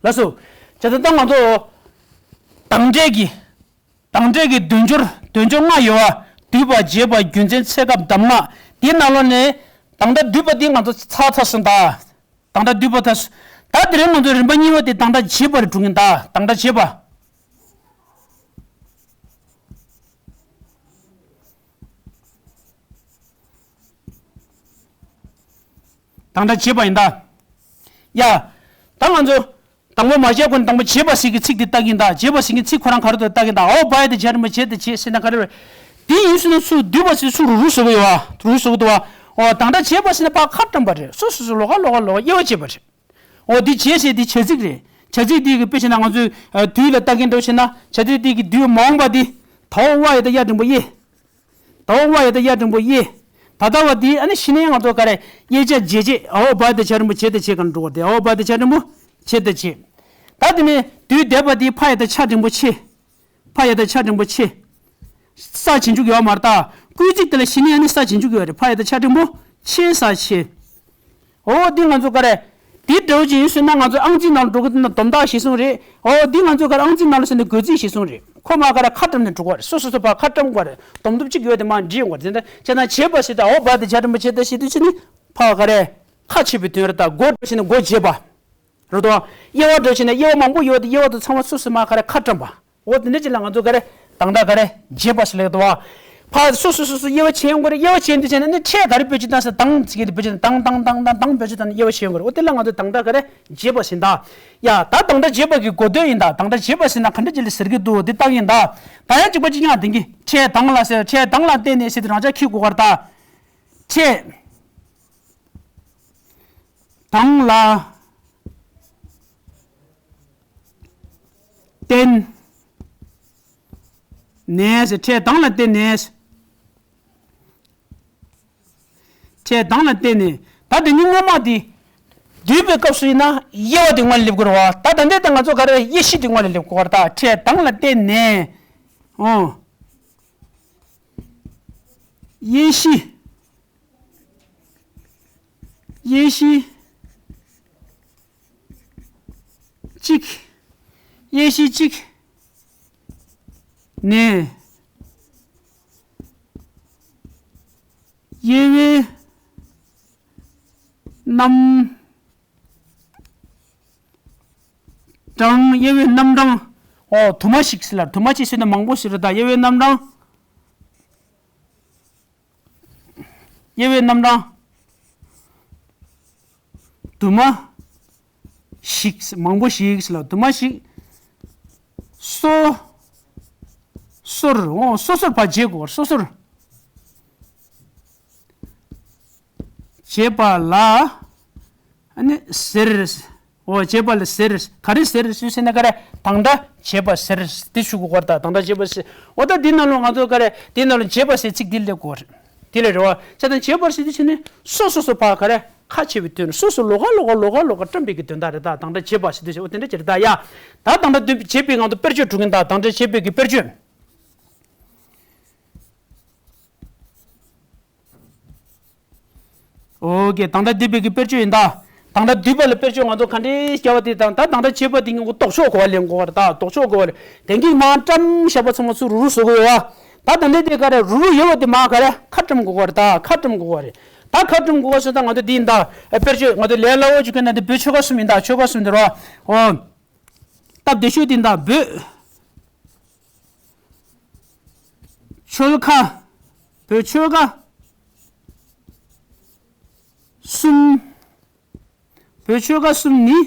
ལགས་སོ། བྱས་ཙང་ད་ང་ཚོ་དང་སྒྲའི་གི་དང་སྒྲའི་གི་དོན་སྦྱོར་དོན་སྦྱོར་ལྔ་ཡོད་པ། བསྡུས་པ་བྱས་པ་རྒྱུ་མཚན་ཚེ་སྐབས་གདམས་ངག་དེའི་ནང་ལོགས་ནས་དང་སྒྲ་བསྡུས་པ་འདི་ང་ཚོ་ཚར་ཚར་སོང་ད། དང་སྒྲ་བསྡུས་པ་ཚར་སོང་། ད་དེ་རིང་ང་ཚོ་རིམ་པ་གཉིས་པ་དེ་དང་སྒྲ་བྱས་པ་རེད་འགྲོ་གིན་ད་དང་སྒྲ་བྱས་པ། དང་སྒྲ་བྱེད་པ་ཡིན་ད། ཡ། ད་ང་ཚོ། དང་པོ་མ་བྱས་གོང་ནས་དང་པོ་བྱེད་པ་ཟེར་གྱི་ཚིག་དེ་ལྟ་གིན་ད། བྱེད་པ་ཟེར་གྱི་ཚིག་ཁོ་རང་ག་རེ་འདུག་ལྟ་གིན་ད། ཨའོ་བ་ཡ་བཏགས་བྱ་འགྲེང་བུ་བྱེད་དེ་བྱེད་ཟེར་ན་ག་རེ་རེད། དེ་ཡིན་ཟེར་ན་ཚུར་བསྡུས་པ་ཟེར་ཚུར་རུ་རུ་ཟེར་གི་ཡོད་པ། རུ་རུ་ཟེར་གི་འདུག་པ། ཨོ་དང་སྒྲ་བྱེད་པ་ཟེར་ན་ཕར་ཁ་བཀྲམ་པ་རེད། སོ་སོ་སོ་ལོགས་ཀ་ལོགས་ཀ་ལོགས་ཀ་དབྱེ་བ་བྱེད་པ་རེད། ཨོ་འདི་བྱེད་ཟེར་དེ་བྱ་ཚིག་རེད། བྱ་ཚིག་དེ་གི་དཔེ་བྱས་ན་ང་ཚོས་ཨ་དུས་ལ་ལྟ་གིན་འདྲ་བྱས་ན་བྱ་ཚིག་དེ་གི་དུས་མ་འོངས་པ་དེ། ད་ཨའོ་བ་ཡ་བཏགས་ཡ་འགྲེང་བུ་དབྱེ། ད་ཨའོ་བ་ཡ་བཏགས་ཡ་འགྲེང་བུ་དབྱེ། ད་ལྟ་བ་འདི་ཨ་ནི་ཤི་ནས་ང་ཚོ་ག་རེ་དབྱེ་བྱ་བྱེད་བྱེད། ཨའོ་བ་ཡ་བཏགས་བྱ་འགྲེང་བུ་བྱེད་དེ་བྱེད་ག་འགྲོ་བ་དེ། ཨའོ་བ་ཡ་བཏགས་བྱ་འགྲེང་བུ་བྱེད་དེ་བྱེད། ད་དེ་ནས་དུས་འདས་པ་འདི་ཕ་ཡ་བཏགས་ཕྱ་འགྲེང་བུ་ཕྱེ། ཕ་ཡ་བཏགས་ཕྱ་འགྲེང་བུ་ཕྱེ། ས་བྱེད་འཇུག་ཡོད་མ་རེད་ད། སྐུལ་ཚིག་དེ་ལ་ཤི་ནས་ཨ་ནི་ས་བྱེད་འཇུག་ཡོད་རེད། ཕ་ཡ་བཏགས་ཕྱ་འགྲེང་བུ་ཕྱེ་ས་ཕྱེ། ཨོ་འདི་ང་ཚོ་ག་རེ། འདི་འདྲ་བོ་ཅིག་ཡིན་ཟེར་ན་ང་ཚོ་ཨང་རྩིས་ནང་ལ་འགྲོ་གི་འདུག་ན་སྡོམ་རྟགས་གཞིར་བཟུང་རེད། ཨོ་འདི་ང་ཚོ་ག་རེ་ཨང་རྩིས་ནང་ལ་ཟེར་ན་བགོ་རྩིས་གཞིར་བཟུང་རེད། ཁོ་མར་ག་རེ་ཁ་བཀྲམ་ནས་འགྲོ་གི་རེད། སོ་སོ་སོ་ཕར་ཁ་བཀྲམ་དགོས་རེད། སྡོམ་སྡོམ་གཅིག་ཡོད་དེ་མར་འབྲི་ཡོང་གི་རེད། དེ་འདྲ་བྱས་ན་བྱེད་པ་ཟེར་ད་ཨའོ་བ་ཡ་བཏགས་བྱ་འགྲེང་བུ་བྱེད་དེ་བྱེད་དུས་ཕྱི་ནི་ཕར་ག་རེ། ཁ་ཕྱེ་བའི་དོན་རེད་ད། བགོ་འདྲ་བྱས་ན་བགོ་བྱེད་པ། རེད་དོ། དབྱེ་བ་འདྲ་བྱས་ན་དབྱེ་བ་མང་པོ་ཡོད་དེ་དབྱེ་བ་དེ་ཚང་མ་སོ་སོ་མར་ག་རེ་ཁ་བཀྲམ་པ། འོ་དེ་འདྲ་ཅིག་ལ་ང་ཚོ་ག་རེ་དང་སྒྲ་ག་རེ་བྱེད་པ་ཟེར་ལེ་འདུག་བ། ཕར་སོ་སོ་སོ་སོ་དབྱེ་བ་ཕྱེ་ཡོང་གི་རེད། དབྱེ་བ་ཕྱེ་འདི་བྱས་ན་ནི་ཕྲད་ག་རེ་བེད་སྤྱོད་བཏང་ཟེར་དང་ཟེར་གྱི་དེ་བེད་སྤྱོད་དང་དང་དང་དང་དང་བེད་སྤྱོད་བཏང་ནས་དབྱེ་བ་ཕྱེ་ཡོང་གི་རེད། འོ་དེ་ལ་ང་ཚོས་དང་སྒྲ་ག་རེ་བྱེད་པ་ཟེར་ད། ཡ་ད་དང་སྒྲ་བྱེད་པ་གི་གོ་དོན་ཡིན་ད། དང་སྒྲ་བྱེད་པ་ཟེར་ན་ག་འདྲ་ཅིག་ལ་ཟེར་གྱི་འདུག་འདི་བཏང་ཡིན་ད། ད་ཡང་གཅིག་པ་གཅིག་རྐྱང་དེང་གི་ཕྲད་དང་ལ་ཟེར། ཕྲད་དང་ལ་བརྟེན་ནས་ཟེར་དེ་རང་ཅག་འཁྱེར་དགོས་ག་རེད་ད། ཕྲད། དང་ལ་བརྟེན་ནས་ཟེར། ཕྲད་དང་ལ་བརྟེན་ནས། ཕྲད་དང་ལ་བརྟེན་ནས། ད་དེ་ཉིད་སྔོན་མ་དེ་བསྡུས་པའི་སྐབས་སུ་ཡིན་ན་དབྱེ་བ་དེ་སྔོན་ལ་སླེབས་དགོས་རེད་བ། ད་ད་ལྟའི་ད་ང་ཚོ་ག་རེ་དབྱེ་གཞི་དེ་སྔོན་ལ་སླེབས་དགོས་རེད། ད་ཕྲད་དང་ལ་བརྟེན་ནས། ཨོ། དབྱེ་གཞི། དབྱེ་གཞི་གཅིག་དབྱེ་གཞི་གཅིག་ནས་དབྱེ་བའི་རྣམ་གྲངས། དབྱེ་བའི་རྣམ་གྲངས། ཨོ་དུ་མ་ཞིག་ཟེར་ལ། དུ་མ་ཅིག་ཟེར་ན་མང་པོ་ཟེར་རེད་ད། དབྱེ་བའི་རྣམ་གྲངས། དབྱེ་བའི་རྣམ་གྲངས་དུ་མ་ཞིག་མང་པོ་ཞིག་ཟེར་ལ། དུ་མ་ཞིག་སོ་སོར། འོ་སོ་སོར་ཕར་འབྱེད་དགོས། སོ་སོར་འབྱེད་པ་ལ་ཨ་ནི་ཟེར། འོ་བྱེད་པ་ལ་ཟེར། ག་རེ་ཟེར་ཞུས་ཟེར་ན་ག་རེ་དང་སྒྲ་བྱེད་པ་ཟེར་དེ་ཞུ་དགོས་གོ་རེད་ད། དང་སྒྲ་བྱེད་པ་ཟེར། འོ་ད་འདི་ནང་ལོགས་ང་ཚོ་ག་རེ་འདི་ནང་ལོགས་བྱེད་པ་ཟེར་ཚིག་འདི་སླེབས་དགོས་རེད། དེ་ལས་རེད་བ། བྱས་ཙང་བྱེད་པ་ཟེར་དུས་ཕྱི་ནི་སོ་སོ་སོ་ཕར་ག་རེ་ཁ་ཕྱེ་བའི་དོན། སོ་སོ་ལོགས་ཀ་ལོགས་ཀ་ལོགས་ཀ་ལོགས་ཀ་བཀྲམ་པའི་གི་དོན་དག་རེད་ད། དང་སྒྲ་བྱེད་པ་ཟེར་དུས་ཕྱི། འོ་དེ་འདྲ་ཅིག་རེད་ད། ཡ། ད་དང་སྒྲ་བྱེད་པའི་ང་ཚོ་དཔེར་བརྗོད་འགྲོ་གིན་ད། དང་སྒྲ་བྱེད་པའི་གི་དཔེར་བརྗོད། ཨོ་ཀེ། དང་སྒྲ་བསྡུས་པའི་གི་དཔེར་བརྗོད་ཡིན་ད། དང་སྒྲ་བསྡུས་པ་ལ་དཔེར་བརྗོད་ང་ཚོ་ག་འདྲས་བྱ་བ་དེ་དང་། ད་དང་སྒྲ་བྱེད་པ་དེ་ངོ་ལྡོག་ཕྱོགས་གོ་བ་ལེན་དགོས་པ་རེད་ད། ལྡོག་ཕྱོགས་གོ་བ་ལེན། དེང་གི་མ་བཀྲམ་བཞག་པ་ཚང་མ་ཚུར་རུ་རུ་བཟོ་དགོས་ཡོད་བ། ད་དང་སྒྲ་དེ་ག་རེ་རུ་རུ་ཡོད་བ་དེ་མ་ག་རེ་ཁ་བཀྲམ་དགོས་པ་རེད་ད། ཁ་བཀྲམ་དགོས་པ་རེད། ད་ཁ་བཀྲམ་དགོས་པ་སོང་ད་ང་ཚོ་འདི་ཡིན་ད། དཔེར་བརྗོད་ང་ཚོ་ལས་སླ་བོ་ཅིག་གི་ན་འདི་བོད་ཆོལ་ཁ་གསུམ་ཡིན་ད། ཆོལ་ཁ་གསུམ་འདི་རོ། ཨོ། སྟབས་བདེ་ཤོས་དེ་འདྲ་བོད་ཆོལ་ཁ། བོད་ཆོལ་ཁ་གསུམ། བོད་ཆོལ་ཁ་གསུམ་ནི།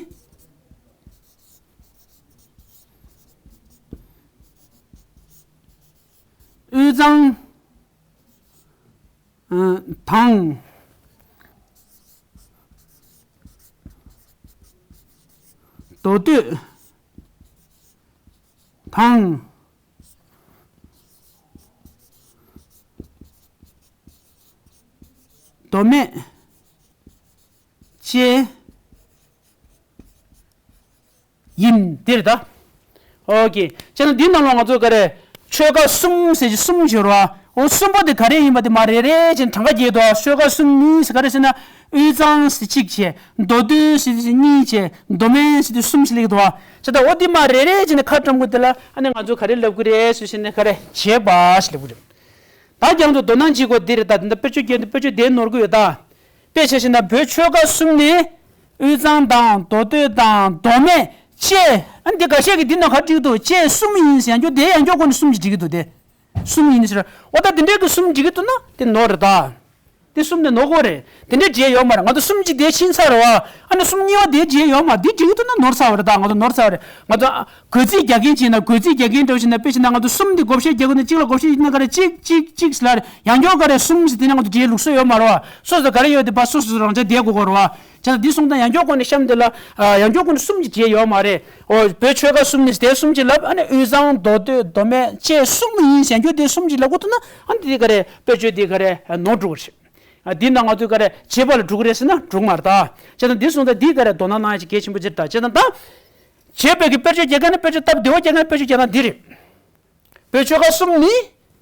དབུས་གཙང་དང་། མདོ་སྟོད་དང་། མདོ་སྨད་བཅས་ཡིན། དེ་རེད་ད། ཨོ་ཀེ། བྱས་ན་འདི་ནང་ལ་ང་ཚོ་ག་རེ་ཆོལ་ཁ་གསུམ་ཟེར་གྱི་གསུམ་བྱོས་རོགས། འོ་གསུམ་པོ་དེ་ག་རེ་ཡིན་པ་དེ་མར་རེ་རེ་བྱས་ནས་གྲངས་ཀ་རྒྱག་དོ། ཆོལ་ཁ་གསུམ་ནི་ཟེར་ག་རེ་ཟེར་ན། དབུས་གཙང་ཟེར་གཅིག་བྱས། མདོ་སྟོད་ཟེར་གཉིས་བྱས། མདོ་སྨད་ཟེར་གསུམ་ཞིག་སླེབས་ཀྱི་འདུག་བ། བྱས་ཙང་འོ་དེ་མར་རེ་རེ་བྱས་ནས་ཁ་བཀྲམ་དགོས། དེ་ལ་ཨ་ནི་ང་ཚོ་ག་རེ་ལབ་ཀྱི་རེད་ཟེར་ན་ག་རེ་བྱེད་པ་ཞིག་ལབ་ཀྱི་རེད། ད་རྒྱང་དུ་དོ་སྣང་བྱེད་དགོས་འདི་རེད་ད། འདི་འདྲ་དཔེར་བརྗོད་རྒྱག་འདི་དཔེར་བརྗོད་དེ་ནོར་གྱི་ཡོད་ད། དཔེ་ཆ་བཞག་ན་བོད་ཆོལ་ཁ་གསུམ་ནི་དབུས་གཙང་དང་མདོ་སྟོད་དང་མདོ་སྨད་བཅས། ཨ་འདི་འགའ་ཤས་ཀྱིས་འདི་ནང་ག་བྲིས་འདུག་བཅས་གསུམ་ཡིན་ཟེར། ཡང་བསྐྱར་དེ་ཡང་བསྐྱར་སྒོ་ནས་གསུམ་གྱིས་བྲིས་ཀྱི་འདུག་དེ། གསུམ་ཡིན་ཟེར། འོ་ད་འདི་འདྲའི་གི་གསུམ་བྲིས་ཀྱི་འདུག་ན་དེ་ནོར་རེད་ད། དེ་གསུམ་དེ་ནོར་གོ་རེད། དེ་འདྲའི་འབྲེལ་ཡོད་མ་རེད། ང་ཚོ་གསུམ་གཅིག་དེ་ཕྱིན་ཚར་རེད་བ། ཨ་ནི་གསུམ་གཉིས་པ་དེ་འབྲེལ་ཡོད་མ་རེད། དེ་འབྲེལ་ཡོད་ཐུབ་ན་ནོར་ཚར་བ་རེད། ད་ང་ཚོ་ནོར་ཚར་བ་རེད། ང་ཚོ་གོས་རྩིས་རྒྱག་མཁན་བྱས་ན་གོས་རྩིས་རྒྱག་མཁན་འདྲ་བོ་བྱས་ན། དཔེ་བྱས་ན་ང་ཚོ་གསུམ་དེ་བགོ་བཤའ་རྒྱག་དགོས་ན། གཅིག་ལ་བགོ་བཤའ་ཡིན་ན་ག་རེ། གཅིག་གཅིག་གཅིག་ཟེར་ལ་རེད། ཡང་སྐྱོར་ག་རེ། གསུམ་ཟེར། དེ་ནས་ང་ཚོ་འབྲེལ་ལུགས་སྲོལ་ཡོད་མ་རེད་བ། སོ་སོ་ག་རེ་ཡོད་དེ་ཕར་སོ་སོ་རང་ཆ་བསྡད་དགོས་གོ་རེད་བ། བྱས་ན་འདི་སོང་ཙང་ཡང་སྐྱོར་སྒོ་ནས་གཤམ་དེ་ལ། ཡང་སྐྱོར་སྒོ་ནས་གསུམ་གྱི་འབྲེལ་ཡོད་མ་རེད། ཨོ་བོད་ཆོལ་ཁ་གསུམ་ནི་དེ་གསུམ་གྱི་ལབ། ཨ་ནི་དབུས་གཙང་མདོ་སྟོད་མདོ་སྨད་བཅས་གསུམ་ཡིན་ཟེར། ཡང་སྐྱོར་དེ་གསུམ་གྱི་ལབ་དགོས་ཐུབ་ན། ཨ་ནི་དེ་ག་རེ། དཔེར་བརྗོད་དེ་ག་རེ་ནོར་འགྲོ་གི་རེད། ཨ་འདི་ན་ང་ཚོས་ག་རེ་བྱེད་པ་ལ་འགྲོ་གི་རེད་ཟེར་ན་འགྲོ་གི་མ་རེད་ད། བྱས་ཙང་འདི་སོང་ཙང་འདི་ག་རེ་དོ་སྣང་གནང་ཡ་ཅིག་གལ་ཆེན་པོ་ཅིག་རེད་ད། བྱས་ཙང་ད་བྱེད་པའི་གི་དཔེར་བརྗོད་རྒྱག་མཁན་ནི། དཔེར་བརྗོད་སྟབས་བདེ་བོ་རྒྱག་མཁན་ནི་དཔེར་བརྗོད་རྒྱག་སྟངས་འདི་རེད། བོད་ཆོལ་ཁ་གསུམ་ནི་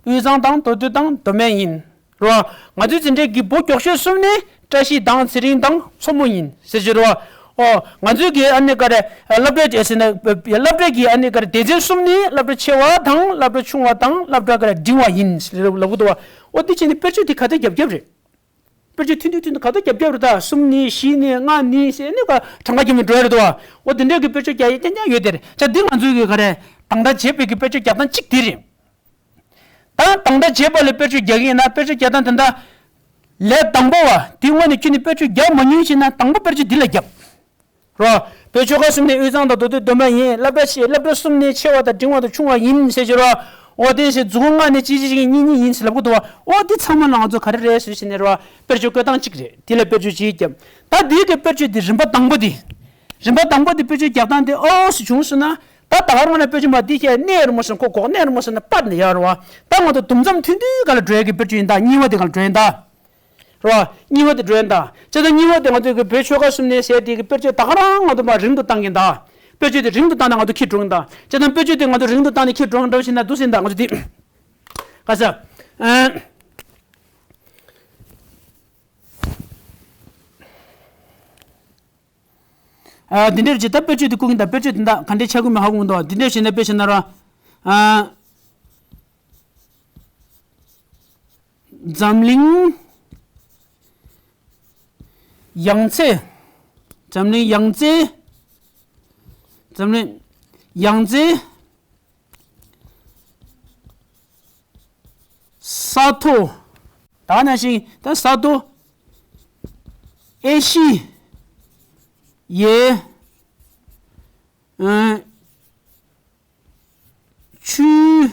དབུས་གཙང་དང་མདོ་སྟོད་དང་མདོ་སྨད་ཡིན། རེད་བ། ང་ཚོའི་འཛིན་གྲྭའི་གི་བོད་མགྱོགས་ཤོས་གསུམ་ནི་བཀྲ་ཤིས་དང་ཚེ་རིང་དང་མཚོ་མོ་ཡིན་ཟེར་གྱི་རེད་བ། ཨོ་ང་ཚོའི་གི་ཨ་ནི་ག་རེ་སློབ་གྲྭའི་ཟེར་ན། སློབ་གྲྭའི་གི་ཨ་ནི་ག་རེ་སྡེ་ཚན་གསུམ་ནི་སློབ་གྲྭ་ཆེ་བ་དང་སློབ་གྲྭ་ཆུང་བ་དང་སློབ་གྲྭ་ག་རེ་འབྲིང་བ་ཡིན་ཟེར་ལབ་གི་འདུག་བ། ཨོ་དེ་བྱས་ནས་དཔེར་བརྗོད་དེ་ག་དེ་རྒྱབ་རྒྱབ་རེད། དཔེར་བརྗོད་ཐུང་ཐུང་ཐུང་ཐུང་ག་དུས་རྒྱབ་རྒྱབ་རེད་ད། གསུམ་ནི་བཞི་ནི་ལྔ་ནི་ཟེར་ནས་ག་གྲངས་ཀ་རྒྱབ་ནས་འགྲོ་ཡ་རེད་དོ། འོ་དེ་འདྲས་ཀྱི་དཔེར་བརྗོད་རྒྱག་ཡ་རྐྱང་རྐྱང་ཡོད་དེ་རེད། ཅག་འདི་ང་ཚོའི་གི་ག་རེ་དང་ད་བྱེད་པའི་གི་དཔེར་བརྗོད་རྒྱག་སྟངས་གཅིག་དེ་རེད། ད་དང་ད་བྱེད་པ་ལ་དཔེར་བརྗོད་རྒྱག་གི་ཡིན་ན། དཔེར་བརྗོད་རྒྱག་སྟངས་དེ་འདྲ་ལས་དང་པོ་བ་དེ་སྔོན་ནས་ཁྱོད་ནི་དཔེར་བརྗོད་རྒྱག་མ་མྱོང་ཞེ་ན། དང་པོ་དཔེར་བརྗོད་འདི་ལ་རྒྱབ། རོ། བོད་ཆོལ་ཁ་གསུམ་ནི་དབུས་གཙང་དང་མདོ་སྟོད་མདོ་སྨད་ཡིན། སློབ་གྲྭ་ཆེ་སློབ་གྲྭ་གསུམ་ནི་ཆེ་བ་དང་འབྲིང་བ་དང་ཆུང་བ་ཡིན་ཟེར་གྱི་རོ། འོ་དེ་ཟེར་མཛུབ་གུ་མངགས་ནས་གཅིག་གཅིག་གཅིག་གཉིས་གཉིས་ཡིན་ཟེར་ལབ་གི་འདུག་བ། འོ་དེ་ཚང་མ་ལ་ང་ཚོ་ག་རེ་རེད་ཟེར་ཞེ་ནས་རོ། དཔེར་བརྗོད་བཀོད་སྟངས་གཅིག་རེད། དེ་ལ་དཔེར་བརྗོད་གཅིག་བརྒྱབ། ད་དེའི་གི་དཔེར་བརྗོད་དེ་རིམ་པ་དང་པོ་དེ། རིམ་པ་དང་པོ་དེ་དཔེར་བརྗོད་རྒྱག་སྟངས་དེ་ཨོ་སུ་བྱུང་སོང་ན། ད་ད་ག་རང་ན་དཔེར་བརྗོད་མ་དེ་བཤད་གནས་རི་མོ་ཟེར་ཁོ་གོག་གནས་རི་མོ་ཟེར་ན་པར་ནས་ཡར་རོ། ད་ང་ཚོ་དུམ་མཚམས་ཐུང་ཐུང་ག་ལ་འགྲོ་ཡ་གི་དཔེར་བརྗོད་ཡིན་ད། གཉིས་པ་དེ་ག་ལ་འགྲོ་ཡིན་ད། རོ། གཉིས་པ་དེ་འགྲོ་ཡིན་ད། བྱས་ཙང་གཉིས་པ་དེ་ང་ཚོའི་གི་བོད་ཆོལ་ཁ་གསུམ་ནས་ཟེར་དེ་གི་དཔེར་བརྗོད་ད་ག་རང་ང་ཚོ་མར་རིང་དུ་བཏང་གིན་ད། དཔེར་བརྗོད་དེ་རིང་དུ་བཏང་ན་ང་ཚོ་ཁྱི་འགྲོ་གིན་ད། བྱས་ཙང་དཔེར་བརྗོད་དེ་ང་ཚོ་རིང་དུ་བཏང་ནས་ཁྱི་འགྲོ་གིན་འདྲ་བ་ཞིག་ན་འདུག་ཟིན་ད། ང་ཚོ་དེ། ག་ས། ཨ། ཨ། འདི་འདྲར་བྱས་ད་དཔེར་བརྗོད་དེ་བཀོད་གིན་ད། དཔེར་བརྗོད་དེ་ད་ག་འདྲའི་ཆགས་ཀྱི་མེད་ཧ་གོ་གི་འདུག་འདི་འདྲར་བྱས་ན་དཔེར་བྱས་ན་ར། ཨ། འཛམ་གླིང་ཡང་རྩེ། འཛམ་གླིང་ཡང་རྩེ། འཛམ་གླིང་ཡང་རྩེ། ས་མཐོ། ད་ནང་བཞིན་ད་ས་མཐོ། ཨེ་ཤི་ཡའི། ཨ། ཆུའི་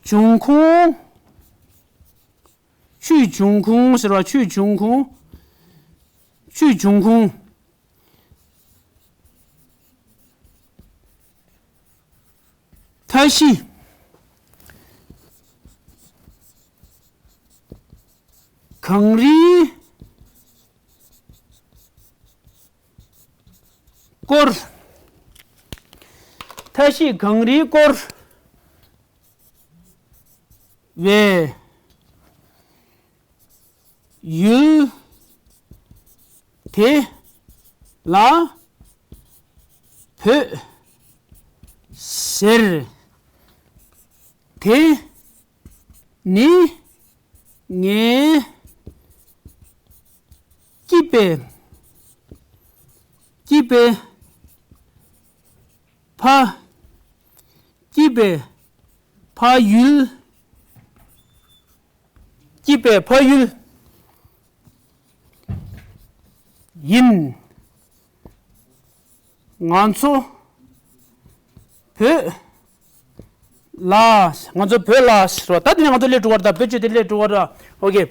འབྱུང་ཁུངས། ཆུའི་འབྱུང་ཁུངས་ཟེར་བ། ཆུའི་འབྱུང་ཁུངས། ཆུའི་འབྱུང་ཁུངས། མཐའ་བཞི་གངས་རིའི་སྐོར། མཐའ་བཞི་གངས་རིའི་སྐོར་བའི་ཡུལ་དེ་ལ་བོད་ཟེར། དེ་ནི་ངའི་སྐྱིད་པའི་སྐྱིད་པའི་ཕ། སྐྱིད་པའི་ཕ་ཡུལ། སྐྱིད་པའི་ཕ་ཡུལ་ཡིན། ང་ཚོ་བོད་ལ། ང་ཚོ་བོད་ལ་ཟེར་བ། ད་དེ་ནས་ང་ཚོ་སླེབས་འགྲོ་བ་རེད་ད། བོད་ཆོས་དེ་སླེབས་འགྲོ་བ་རེད། ཨོ་ཀེ།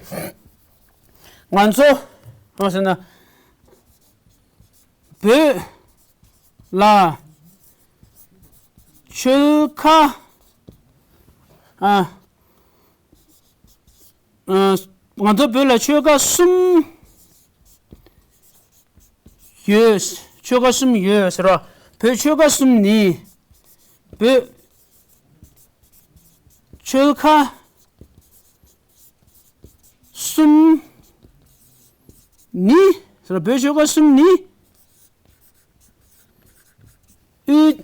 ང་ཚོ་ང་ཟེར་ན་བོད་ལ་ཆོལ་ཁ། ཨ། ཨ། ང་ཚོ་བོད་ལ་ཆོལ་ཁ་གསུམ་ཡོད། ཆོལ་ཁ་གསུམ་ཡོད་ཟེར་བ། བོད་ཆོལ་ཁ་གསུམ་ནི། བོད་ཆོལ་ཁ་གསུམ་ནི་ཟེར་བ། བོད་ཆོལ་ཁ་གསུམ་ནི། དབུས་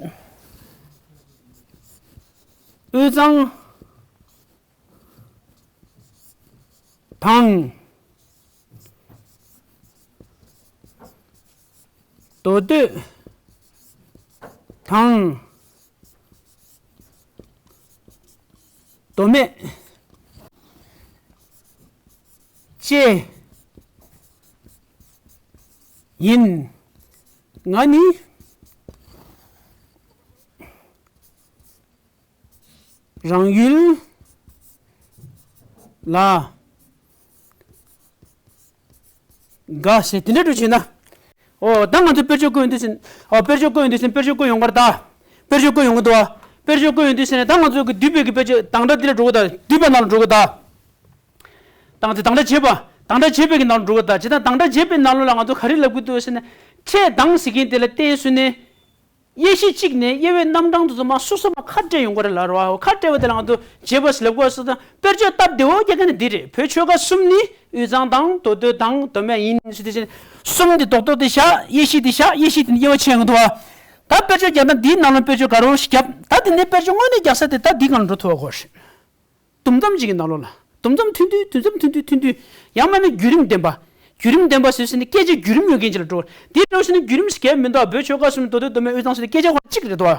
དབུས་གཙང་དང་མདོ་སྟོད་དང་མདོ་སྨད། ཅེས་ཡིན། ང་ནི་རང་ཡུལ་ལ་དགའ་ཞེས་དེ་འདྲ་འགྲོ་བྱས་ན། ཨོ་ད་ང་ཚོ་དཔེར་བརྗོད་བཀོད་ཡོང་དུས་ཟིན། ཨོ་དཔེར་བརྗོད་བཀོད་ཡོང་དུས་ཟིན། དཔེར་བརྗོད་བཀོད་ཡོང་གར་ད། དཔེར་བརྗོད་བཀོད་ཡོང་གི་འདུག་བ། དཔེར་བརྗོད་བཀོད་ཡོང་དུས་ཟིན་ནས་ད་ང་ཚོ་གི་བསྡུས་པའི་གི་དཔེར་བརྗོད་དང་འདྲ་འདི་ལ་འགྲོ་གི་ད། བསྡུས་པ་ནང་ལ་འགྲོ་གི་ད། དང་དེ་དང་སྒྲ་བྱེད་པ། དང་སྒྲ་བྱེད་པའི་གི་ནང་ལ་འགྲོ་གི་ད། བྱེད་དང་དང་སྒྲ་བྱེད་པའི་ནང་ལོགས་ལ་ང་ཚོ་ག་རེ་ལབ་གི་འདུག་ཟེར་ན། ཕྲད་དང་ཟེར་མཁན་དེ་ལ་བརྟེན་སོང་ནས། དབྱེ་གཞི་གཅིག་ནས་དབྱེ་བའི་རྣམ་གྲངས་དེ་ཚོ་མར་སོ་སོ་མར་ཁ་བྲལ་ཡོང་གི་རེད་ལ་རོ། ཁ་བྲལ་བ་དེ་ལ་ང་ཚོ་བྱེད་པ་ཟེར་ལབ་དགོས་སོ། དཔེར་བརྗོད་སྟབས་བདེ་བོ་རྒྱག་མཁན་ནི་འདི་རེད། བོད་ཆོལ་ཁ་གསུམ་ནི་དབུས་གཙང་དང་མདོ་སྟོད་དང་མདོ་སྨད་ཡིན་ཟེར་དེ་བཞིན། གསུམ་འདི་རྡོག་རྡོག་དེ་བཞག་དབྱེ་གཞི་དེ་བཞག་དབྱེ་གཞི་དེ་ནི་དབྱེ་བ་ཕྱེ་ཡོང་གི་འདུག་བ། ད་དཔེར་བརྗོད་རྒྱག་ན་འདིའི་ནང་ལ་དཔེར་བརྗོད་ག་རེ་བརྒྱབ། ད་དེ་ནས་དཔེར་བརྗོད་དངོས་གནས་རྒྱག་ས་དེ་ད་འདི་གང་ལ་འགྲོ་ཐུབ་པ་དགོས་རེད། དུམ་མཚམས་གཅིག་གི་ནང་ལོགས་ལ། དུམ་མཚམས་ཐུང་ཐུང་དུམ་མཚམས་ཐུང་ཐུང་ཐུང་ཐུང་། ཡང་མིན་ན་བརྒྱུད་རིམ་ལྡན་པ། བརྒྱུད་རིམ་ལྡན་པ་ཟེར་ཟིན་ནས་སྐད་ཆ་བརྒྱུད་རིམ་ཡོད་མཁན་ཅིག་ལ་འགྲོ། དེ་འགྲོ་ཟིན་ནས་བརྒྱུད་རིམ་ཟེར་གལ་མི་འདུག་བོད་ཆོལ་ཁ་གསུམ་མདོ་སྟོད་མདོ་སྨད་དབུས་གཙང་ཟེར་ནས་སྐད་ཆ་ཁོ་རང་གཅིག་རེད་འདུག་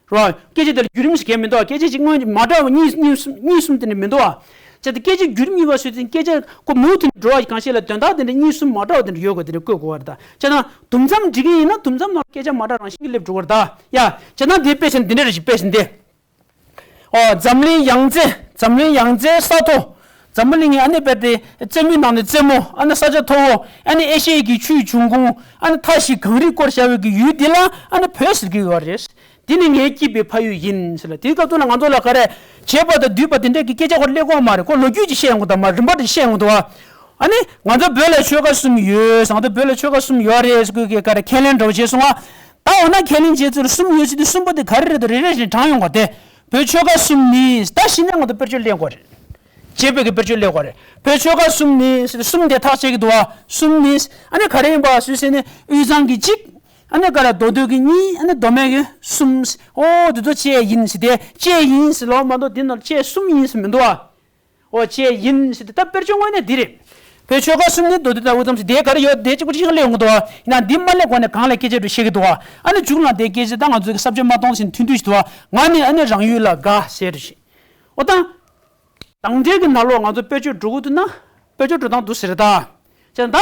རོ། སྐད་ཆ་དེ་ལ་བརྒྱུད་རིམ་ཟེར་གལ་མི་འདུག་སྐད་ཆ་གཅིག་སྔོན་མ་འདྲ་བ་གཉིས་གཉིས་གསུམ་གཉིས་གསུམ་དེ་འདྲ་མི་འདུག་བ། བྱས་ཙང་སྐད་ཆ་བརྒྱུད་རིམ་གཉིས་པ་ཟེར་ཟིན་སྐད་ཆ་ཁོ་མུ་མཐུད་ནས་འགྲོ་བ་གང་ཞིག་ལ་དོན་དག་དེ་འདྲ་གཉིས་གསུམ་མ་འདྲ་བ་དེ་འདྲ་ཡོད་དགོས། དེ་འདྲ་བཀོད་དགོས་བ་རེད་ད། བྱས་ཙང་དུམ་མཚམས་འབྲི་གི་ཡིན་ན་དུམ་མཚམས་ནང་སྐད་ཆ་མ་འདྲ་རང་བཞིན་གྱིས་སླེབས་འགྲོ་གི་རེད་ད། ཡ། བྱས་ཙང་དེ་དཔེ་བཞིན་འདི་འདྲ་རེ་ཞིག་དཔེ་བཞིན་ཏེ། ཨོ། འཛམ་གླིང་ཡང་རྩེ། འཛམ་གླིང་ཡང་རྩེའི་ས་མཐོ། འཛམ་བུ་གླིང་གི་ཨ་ནི་དཔེ་དེ་རྩེ་མོའི་ནང་ནས་རྩེ་མོ། ཨ་ནི་ས་ཆ་མཐོ་བོ། ཨ་ནི་ཨེ་ཤི་ཡའི་གི་ཆུའི་འབྱུང་ཁུངས། ཨ་ནི་མཐའ་བཞི་གངས་རིས་བསྐོར་བཞག་པའི་གི་ཡུལ་འདི་ལ་ཨ་ནི་བོད་ཟེར་གྱི་ཡོད་རེད། འདི་ནི་ངའི་སྐྱིད་པའི་ཕ་ཡུལ་ཡིན་ཟེར་ལ། དེའི་སྐབས་དུས་ལ་ང་ཚོ་ལ་ག་རེ། བྱེད་པ་དང་བསྡུས་པ་དེ་འདྲས་ཀྱི་སྐད་ཆ་ཁོ་སླེབས་ཀྱི་མ་རེད། ཁོ་ལོ་རྒྱུས་ཀྱི་བཤད་ཡོང་གི་འདུག་མ། རིམ་པ་དེ་བཤད་ཡོང་གི་འདུག་བ། ཨ་ནི་ང་ཚོ་བོད་ལ་ཆོལ་ཁ་གསུམ་ཡོད། ང་ཚོ་བོད་ལ་ཆོལ་ཁ་གསུམ་ཡོད་རེད་ཟེར་གྱི་ག་རེ་ཁས་ལེན་འདྲ་བོ་བྱས་སོང་ང་། ད་འོ་ན་ཁས་ལེན་བྱས་ཚུལ་གསུམ་ཡོད་ཚུལ་དེ་གསུམ་པོ་དེ་ག་རེ་རེད་དོ། རེ་རེ་བཞིན་དྲངས་ཡོང་གོ་དེ། བོད་ཆོལ་ཁ་གསུམ་ནི། ད་གཞི་ནས་ང་ཚོ་དཔེར་བརྗོད་ལེན་དགོས་རེད། བྱེད་པའི་གི་དཔེར་བརྗོད་ལེན་དགོས་རེད། བོད་ཆོལ་ཁ་གསུམ་ནི་ཟེར་ཏེ་གསུམ་དེ་ཐག་བཅད་ཀྱི་འདུག་བ། གསུམ་ནི། ཨ་ནི་ག་རེ་ཡིན་པ་ཟེར་ཟེར་ནས་དབུས་གཙང་གི་གཅིག་ཨ་ནི་ག་རེ་མདོ་སྟོད་ཀྱི་གཉིས། ཨ་ནི་མདོ་སྨད་ཀྱི་གསུམ། ཨོ་དེ་ཚོ་བཅས་ཡིན་ཟེར་ཏེ། བཅས་ཡིན་ཟེར་ལོ་མ་གཏོགས་འདི་ནང་བཅས་གསུམ་ཡིན་ཟེར་མི་འདུག་བ། ཨོ་བཅས་ཡིན་ཟེར་ཏེ་ད་དཔེར་བརྗོད་དངོས་གནས་འདི་རེད། བོད་ཆོལ་ཁ་གསུམ་ནི་མདོ་སྟོད་དང་དབུས་གཙང་ཟེར་དེ་ག་རེ་ཡོད་དེ་གཅིག་པུ་གཅིག་ལ་ཡོང་གི་འདུག་བ། ཡིན་ན་འདི་མ་སླེབས་གོང་ནས་གང་ལ་སྐད་ཆ་འགྲོ་བཤད་ཀྱི་འདུག་བ། ཨ་ནི་མཇུག་ལ་དེ་སྐད་ཆ་ད་ང་ཚོའི་གི་ས་བཅད་མ་གཏོང་བཞིན་མཐུན་མཐུན་ཞིག་འདུག་བ། ང་ནི་ཨ་ནི་རང་ཡུལ་ལ་དགའ་ཟེར་རེད་ཤིག་ཨོ་ད། དང་འབྲེལ་གྱི་ནང་ལོགས་ང་ཚོ་དཔེར་བརྗོད་འགྲོ་གི་འདུག་ན། དཔེར་བརྗོད་འགྲོ་སྟངས་འདུག་ཟེར་ད། བྱས་ཙང་ད།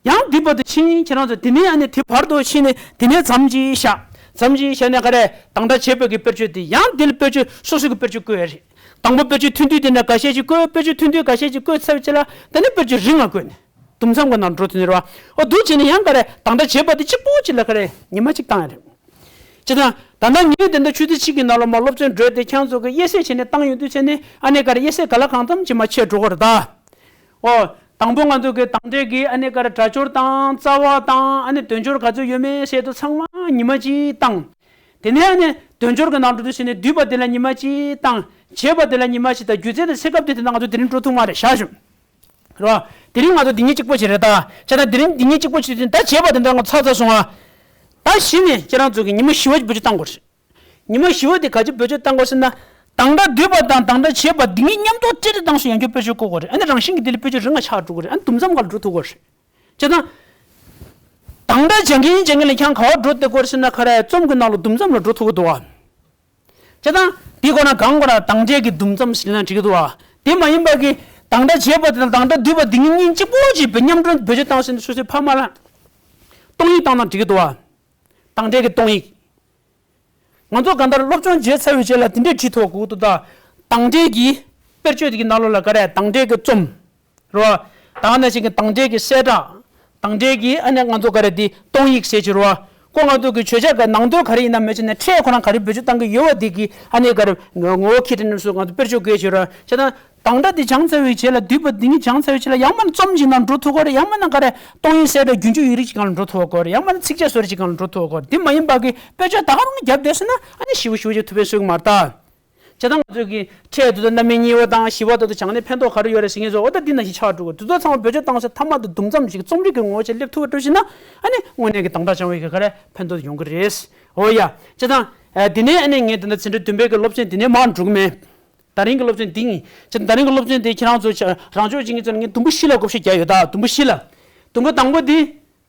ཡང་འདི་བར་དུ་ཕྱིན། ཁྱེད་རང་ཚོ་དེ་ནས་ཨ་ནི་དེ་བར་དུ་ཕྱིན་ནས་དེ་ནས་མཚམས་ཅིག་བཞག་མཚམས་ཅིག་བཞག་ནས་ག་རེ་དང་སྒྲ་བྱེད་པའི་གི་དཔེར་བརྗོད་དེ་ཡང་འདི་ལ་དཔེར་བརྗོད་སོ་སོ་གི་དཔེར་བརྗོད་བཀོད་ཡ་རེད། དང་པོ་དཔེར་བརྗོད་ཐུང་ཐུང་དེ་འདྲ་འགའ་ཤས་ཅིག་བཀོད། དཔེར་བརྗོད་ཐུང་ཐུང་འགའ་ཤས་ཅིག་བཀོད་ཚར་བའི་རྗེས་ལ་དེ་ནས་དཔེར་བརྗོད་རིང་ལ་བཀོད་ནས་དུམ་མཚམས་ཀྱི་ནང་འགྲོ་ཐུབ་ནི་རེད་བ། འོ་འདུག་བྱས་ནས་ཡང་ག་རེ་དང་སྒྲ་བྱེད་པ་དེ་གཅིག་པོ་ཅིག་ལ་ག་རེ་ཉི་མ་གཅིག་བཏང་ཡ་རེད། བྱས་ཙང་ད་ལྟ་ངས་དེ་འདྲ་ཆུ་ཚོད་གཅིག་གི་ནང་ལ་མ་སློབ་ཚན་བགྲོད་དེ་ཁྱེད་ཚོ་གི་དབྱེ་གསེས་བྱས་ནས་བཏང་ཡོང་དུས་བྱས་ནས་ཨ་ནི་ག་རེ་དབྱེ་གསེས་ག་ལ་གང་འཚམ་ཅིག་མར་ཕྱེ་འགྲོ་གི་རེད་ད། ཨོ། དང་པོ་ང་ཚོ་གི་དང་འབྲེལ་གྱི་ཨ་ནི་ག་རེ་སྒྲ་སྦྱོར་དང་རྩ་བ་དང་ཨ་ནི་དོན་སྦྱོར་ག་ཚོད་ཡོད་མེད་བཤད་དུ་ཚང་མ་ཉི་མ་གཅིག་བཏང་། དེ་ནས་ཨ་ནི་དོན་སྦྱོར་གྱི་ནང་འགྲོ་དུས་ཕྱིན་ནས་བསྡུས་པ་དེ་ལ་ཉི་མ་གཅིག་བཏང་། བྱེད་པ་དེ་ལ་ཉི་མ་གཅིག་དང་སྒྱུ་རྩལ་དང་ཚེ་སྐབས་དེ་དེ་ན་ང་ཚོ་དེ་རིང་འགྲོ་ཐུབ་མ་རེད་བཞག་ཞུ། རེད་བ། དེ་རིང་ང་ཚོ་འདི་གཉིས་གཅིག་པོ་བྱེད་རེད་ད། བྱས་ཙང་དེ་རིང་འདི་གཉིས་གཅིག་པོ་བྱེད་དུས་ད་བྱེད་པ་དེ་འདྲ་ང་ཚར་ཚར་སོང་ང་། ད་གཞི་ནས་ཁྱེད་རང་ཚོ་གི་ཉི་མ་བཞི་བ་བེད་སྤྱོད་བཏང་དགོས་རེད། ཉི་མ་བཞི་བ་དེ་ག་ཅི་བེད་སྤྱོད་བཏང་དགོས་ཟེར་ན། དང་སྒྲ་བསྡུས་པ་དང་དང་སྒྲ་བྱེད་པ་འདི་གཉིས་མཉམ་དུ་སྤྲད་དེ་བཏང་སོང་ཡང་ཁྱོད་དཔེར་བརྗོད་བཀོད་དགོས་རེད། ཨ་ནི་རང་བཞིན་གྱིས་དེ་ལ་དཔེར་བརྗོད་རིང་ང་ཆགས་འགྲོ་གི་རེད། ཨ་ནི་དུམ་མཚམས་སྒང་ལ་འགྲོ་ཐུབ་དགོས་རེད། བྱས་ཙང་། དང་སྒྲ་སྦྱང་གིན་སྦྱང་གིན་ལ་ཁྱང་ག་བ་འགྲོ་བསྡད་དགོས་རེད་ཟེར་ན་ག་རེ་རྩོམ་གྱི་ནང་ལ་དུམ་མཚམས་ལ་འགྲོ་ཐུབ་ཀྱི་འདུག་བ། བྱས་ཙང་འདི་གོ་ན་གང་གོ་ན་དང་སྒྲའི་གི་དུམ་མཚམས་ཟེར་ན་འགྲིག་གི་འདུག་བ། དེ་མ་ཡིན་པ་གི་དང་སྒྲ་བྱེད་པ་དེ་དང་དང་སྒྲ་བསྡུས་པ་འདི་གཉིས་གཉིས་གཅིག་པོ་ཅིག་བེད་མཉམ་དུ་བེད་སྤྱོད་བཏང་ཟེར་ན་སོ་སོའི་ཕ་མ་ལ་སྟོང་ཡིག་བཏང་ན་འགྲིག་གི་འདུག་བ། དང་སྒྲའི་གི་སྟོང་ཡིག་ང་ཚོ་གང་ལྟར་སློབ་སྦྱོང་བྱས་ཚར་བའི་རྗེས་ལ་དེ་འདྲས་བྲིས་ཐུབ་དགོས་འདུག་ད། དང་སྒྲའི་གི་དཔེར་བརྗོད་དེ་གི་ནང་ལོགས་ལ་ག་རེ་དང་སྒྲའི་གི་རྩོམ། རེད་བ། ད་ནང་བཞིན་གི་དང་སྒྲའི་གི་གསལ་བསྒྲགས། དང་སྒྲའི་གི་ཨ་ནི་ང་ཚོ་ག་རེ་དེ་སྟོང་ཡིག་ཟེར་གྱི་རེད་བ། ཁོ་ང་ཚོ་གི་བརྗོད་བྱ་གི་ནང་དོན་ག་རེ་ཡིན་ན་མེད་ཆ་ནས་ཕྲད་ཁོ་རང་ག་རེ་བེད་སྤྱོད་བཏང་གི་ཡོད་བ་དེ་གི་ཨ་ནི་ག་རེ་ངོ་བོ་ཁྱེར་ཏེ་ནས་སུ་ང་ཚོ་དཔེར་བརྗོད་དགོས་ཀྱི་རེད་བ། བྱས་ན། དང་སྒྲ་དེ་སྦྱངས་ཚར་བའི་རྗེས་ལ་བསྡུས་པ་འདི་གཉིས་སྦྱངས་ཚར་བའི་རྗེས་ལ་ཡང་མིན་ན་རྩོམ་ཞིག་ནང་འགྲོ་ཐུབ་ཀྱི་རེད། ཡང་མིན་ན་ག་རེ་སྟོང་ཡིག་གསལ་བསྒྲགས་རྒྱུན་སྤྱོད་ཡིག་རིགས་ཅིག་སྒང་ལ་འགྲོ་ཐུབ་ཀྱི་རེད། ཡང་མིན་ན་ཚིགས་བཅད་བཟོ་རིགས་ཅིག་སྒང་ལ་འགྲོ་ཐུབ་ཀྱི་རེད། དེ་མ་ཡིན་པ་གི་དཔེ་ཆ་ད་ག་རང་རྒྱབ་བསྡད་སོང་ན་ཨ་ནི་ཞི་བོ་ཞི་བོ་ཅིག་ཐུབ་པའི་སྲོལ་གི་མ་རེད་ད། བྱས་ཙང་ང་ཚོས་ཀྱི་ཕྲད་དེ་ཚོ་རྣམ་དབྱེ་གཉིས་པ་དང་བཞི་པ་དེ་ཚོ་སྦྱངས་ནས་ཕན་ཐོགས་ག་རེ་ཡོད་རེད་ཟེར་མཁན་ཚོ་འོ་ད་འདི་ནང་བཞིན་ཆགས་འགྲོ་གི་འདུག་ཚང་མ་བེད་སྤྱོད་བཏང་ཚེ་མཐའ་མ་དུ་དུམ་མཚམས་ཤིག་རྩོམ་རིག་གི་ངོ་བོ་ཅིག་སླེབས་ཐུབ་པ་འགྲོ་ཞིག་ན་ཨ་ནི་དངོས་གནས་ཀྱི་དང་སྒྲ་སྦྱང་བའི་གི་ག་རེ་ཕན་ཐོགས་ཡོང་གི་རེད། འོ་ཡ། བྱས་ཙང་། ཨ། དེ་ནས་ཨ་ནི་ངས་ད་ལྟ་འཛིན་གྲྭ་བདུན་པའི་གི་སློབ་ཚན་དེ་ནས་མར་འགྲོ་གི་མེད། ད་རིང་གི་སློབ་ཚན་འདི་ཡིན། བྱས་ཙང་ད་རིང་གི་སློབ་ཚན་དེ་ཁྱེད་རང་ཚོ་ཆ་རང་ཕྱོགས་ཅིག་ངེད་ཚོ་ངས་དུམ་བུ་བཞི་ལ་བགོ་བཤའ་རྒྱག་ཡོད་ད། དུམ་བུ་བཞི་ལ། དུམ་བུ་དང་པོ་འདི།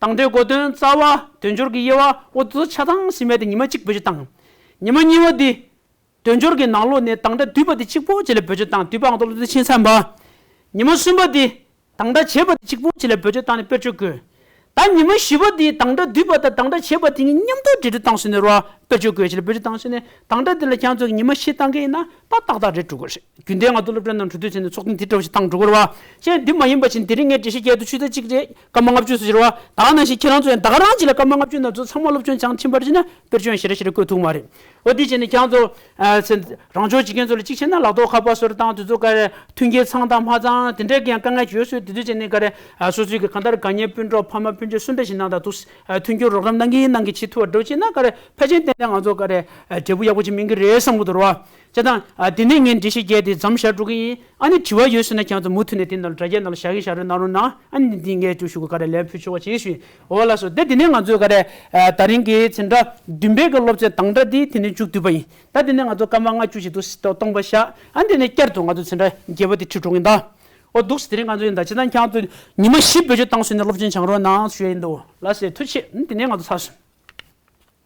དང་སྒྲའི་གོ་དོན་རྩ་བ། དོན་སྦྱོར་གྱི་དབྱེ་བ། འོ་དེ་ཚོ་ཆ་ཚང་ཟིན་མེད་དེ་ཉི་མ་གཅིག་བེད་སྤྱོད་བཏང་། ཉི་མ་གཉིས་པ་འདི། དོན་སྦྱོར་གྱི་ནང་ལོགས་ནས་དང་སྒྲ་བསྡུས་པ་དེ་གཅིག་པོ་བྱས་ལ་བེད་སྤྱོད་བཏང་། བསྡུས་པ་ང་ཚོ་སློབ་ཚན་ཕྱིན་ཚར་བ། ཉི་མ་གསུམ་པ་འདི། དང་སྒྲ་བྱས་པ་དེ་གཅིག་པོ་ཅིག་ལ་བེད་སྤྱོད་བཏང་ནས་དཔེར་བརྗོད་བཀོད། ད་ཉི་མ་བཞི་པ་དེའི་དང་སྒྲ་བསྡུས་པ་དང་དང་སྒྲ་བྱས་པ་དེ་གཉིས་མཉམ་དུ་འབྲེལ་འདྲིས་བཏང་ཟིན་ནས་རོ། དཔེར་བརྗོད་བཀོད་ཅིག་ལ་བེད་སྤྱོད་བཏང་ཟིན་ནས་དང་སྒྲ་དེ་ལ་ཁྱེད་ཚོ་གིས་ཉི་མ་བཞི་བཏང་གི་ཡིན་ན་ད་ཏག་ཏག་རེད་འགྲོ་གི་རེད། རྒྱུན་ལྡན་ང་ཚོ་སློབ་གྲྭའི་ནང་འགྲོ་དུས་ཚེ་ནས་ཚོགས་ཐེངས་འདི་འདྲ་བོ་ཞིག་བཏང་འགྲོ་གི་རེད་བ། ཅེས་འདི་མ་ཡིན་པ་བཞིན་དེ་རིང་ངས་འགྲེལ་བཤད་རྒྱག་དུས་ཆུ་ཚོད་གཅིག་རེད། སྐར་མ་ལྔ་བཅུ་ཙམ་ཞིག་རེད་བ། ད་ག་ནང་བཞིན་ཁྱེད་རང་ཚོ་ཡང་ད་ག་རང་གཅིག་ལ་སྐར་མ་ལྔ་བཅུ་ནང་ཚོ་ཚང་མ་སློབ་སྦྱོང་སྦྱང་ཕྱིན་པར་བྱས་ན་དཔེར་བརྗོད་ཞེ་དྲག་ཞེ་དྲག་བཀོད་ཐུབ་མ་རེད། འོ་དེ་བྱས་ནས་ཁྱེད་རང་ཚོ་ཨ་ཚེ་རང་སྦྱོང་བྱེད་མཁན་ཚོ་ལ་གཅིག་བྱས་ན་ལག་ཐོག་ཁ་པར་བཟོ་རེ་བཏང་དུས་ཚོད་ག་རེ་མཐུན་རྐྱེན་ཚང་དང་མ་ཚང་དེ་འདྲའི་གི་ཡང་དཀའ་ངལ་ཡོད་སྲོལ་དེ་དུས་བྱས་ནས་ག་རེ་ཨ་སོ་སོའི་གི་གང་ལྟར་དགའ་ཉེ་སྤུན་གྲོགས་ཕ་མ་སྤུན་མཆེད་སུ་འདྲ་ཞིག་གནང་དང་འདུག་ཨ་མཐུན་འགྱུར་རོགས་རམ་གནང་གི་གནང་གི་བྱེད་ཐུབ་པ་འགྲོ་བྱས་ན་ག་རེ་ཕལ་ཆེར་ཏན་ཏན་ང་ཚོ་ག་རེ་ཨ་འབྲས་བུ་ཡག་པོ་ཅིག་སྨིན་གི་རེད་བསམ་གི་འདུག་ར་བ། བྱས་ཙང་ཨ་དེ་ནས་ངས་འགྲེལ་བཤད་རྒྱག་དེ་མཚམས་བཞག་འགྲོ་གི་ཡིན། ཨ་ནི་དྲི་བ་ཡོད་ཟེར་ན་ཁྱེད་ཚོ་མུ་མཐུད་ནས་དེ་ནང་ལ་དྲ་རྒྱའི་ནང་ལ་བཞག་གི་བཞག་རོགས་གནང་རོགས་གནང་། ཨ་ནི་འདི་ངས་བཅུ་ཞུ་གི་ག་རེ་ལན་ཕུལ་ཆོག་པ་བྱེད་ཞུ་ཡིན། འོ་ལགས་སོ། དེ་དེ་ནས་ང་ཚོས་ག་རེ་ཨ་ད་རིང་གི་འཛིན་གྲྭ་བདུན་པའི་གི་སློབ་ཚན་དང་སྒྲ་འདི་དེ་ནས་མཇུག་བསྡུས་པ་ཡིན། ད་དེ་ནས་ང་ཚོ་སྐར་མ་ལྔ་བཅུ་ཞིག་འདུག་སྟོང་པ་བཞག་ཨ་དེ་ནས་བསྐྱར་དུ་ང་ཚོ་འཛིན་གྲྭ་བརྒྱད་པ་དེ་ཁྲིད་འགྲོ་གི་ཡིན་ད། འོ་འདུག་སེ་དེ་རིང་ང་ཚོ་ཡིན་ད་བྱས་ཙང་ཁྱེད་ཚོ་ཉི་མ་བཞི་བེད་སྤྱོད་བཏང་ཟིན་ནས་སློབ་ཚན་སྦྱང་རོགས་གནང་ཞུ་ཡ་ཡིན་ད། འོ་ལགས་སེ་ཐུགས་རྗེ་ཆེ། ཨ་དེ་ནས་ང་ཚོ་ཚར་སོང་།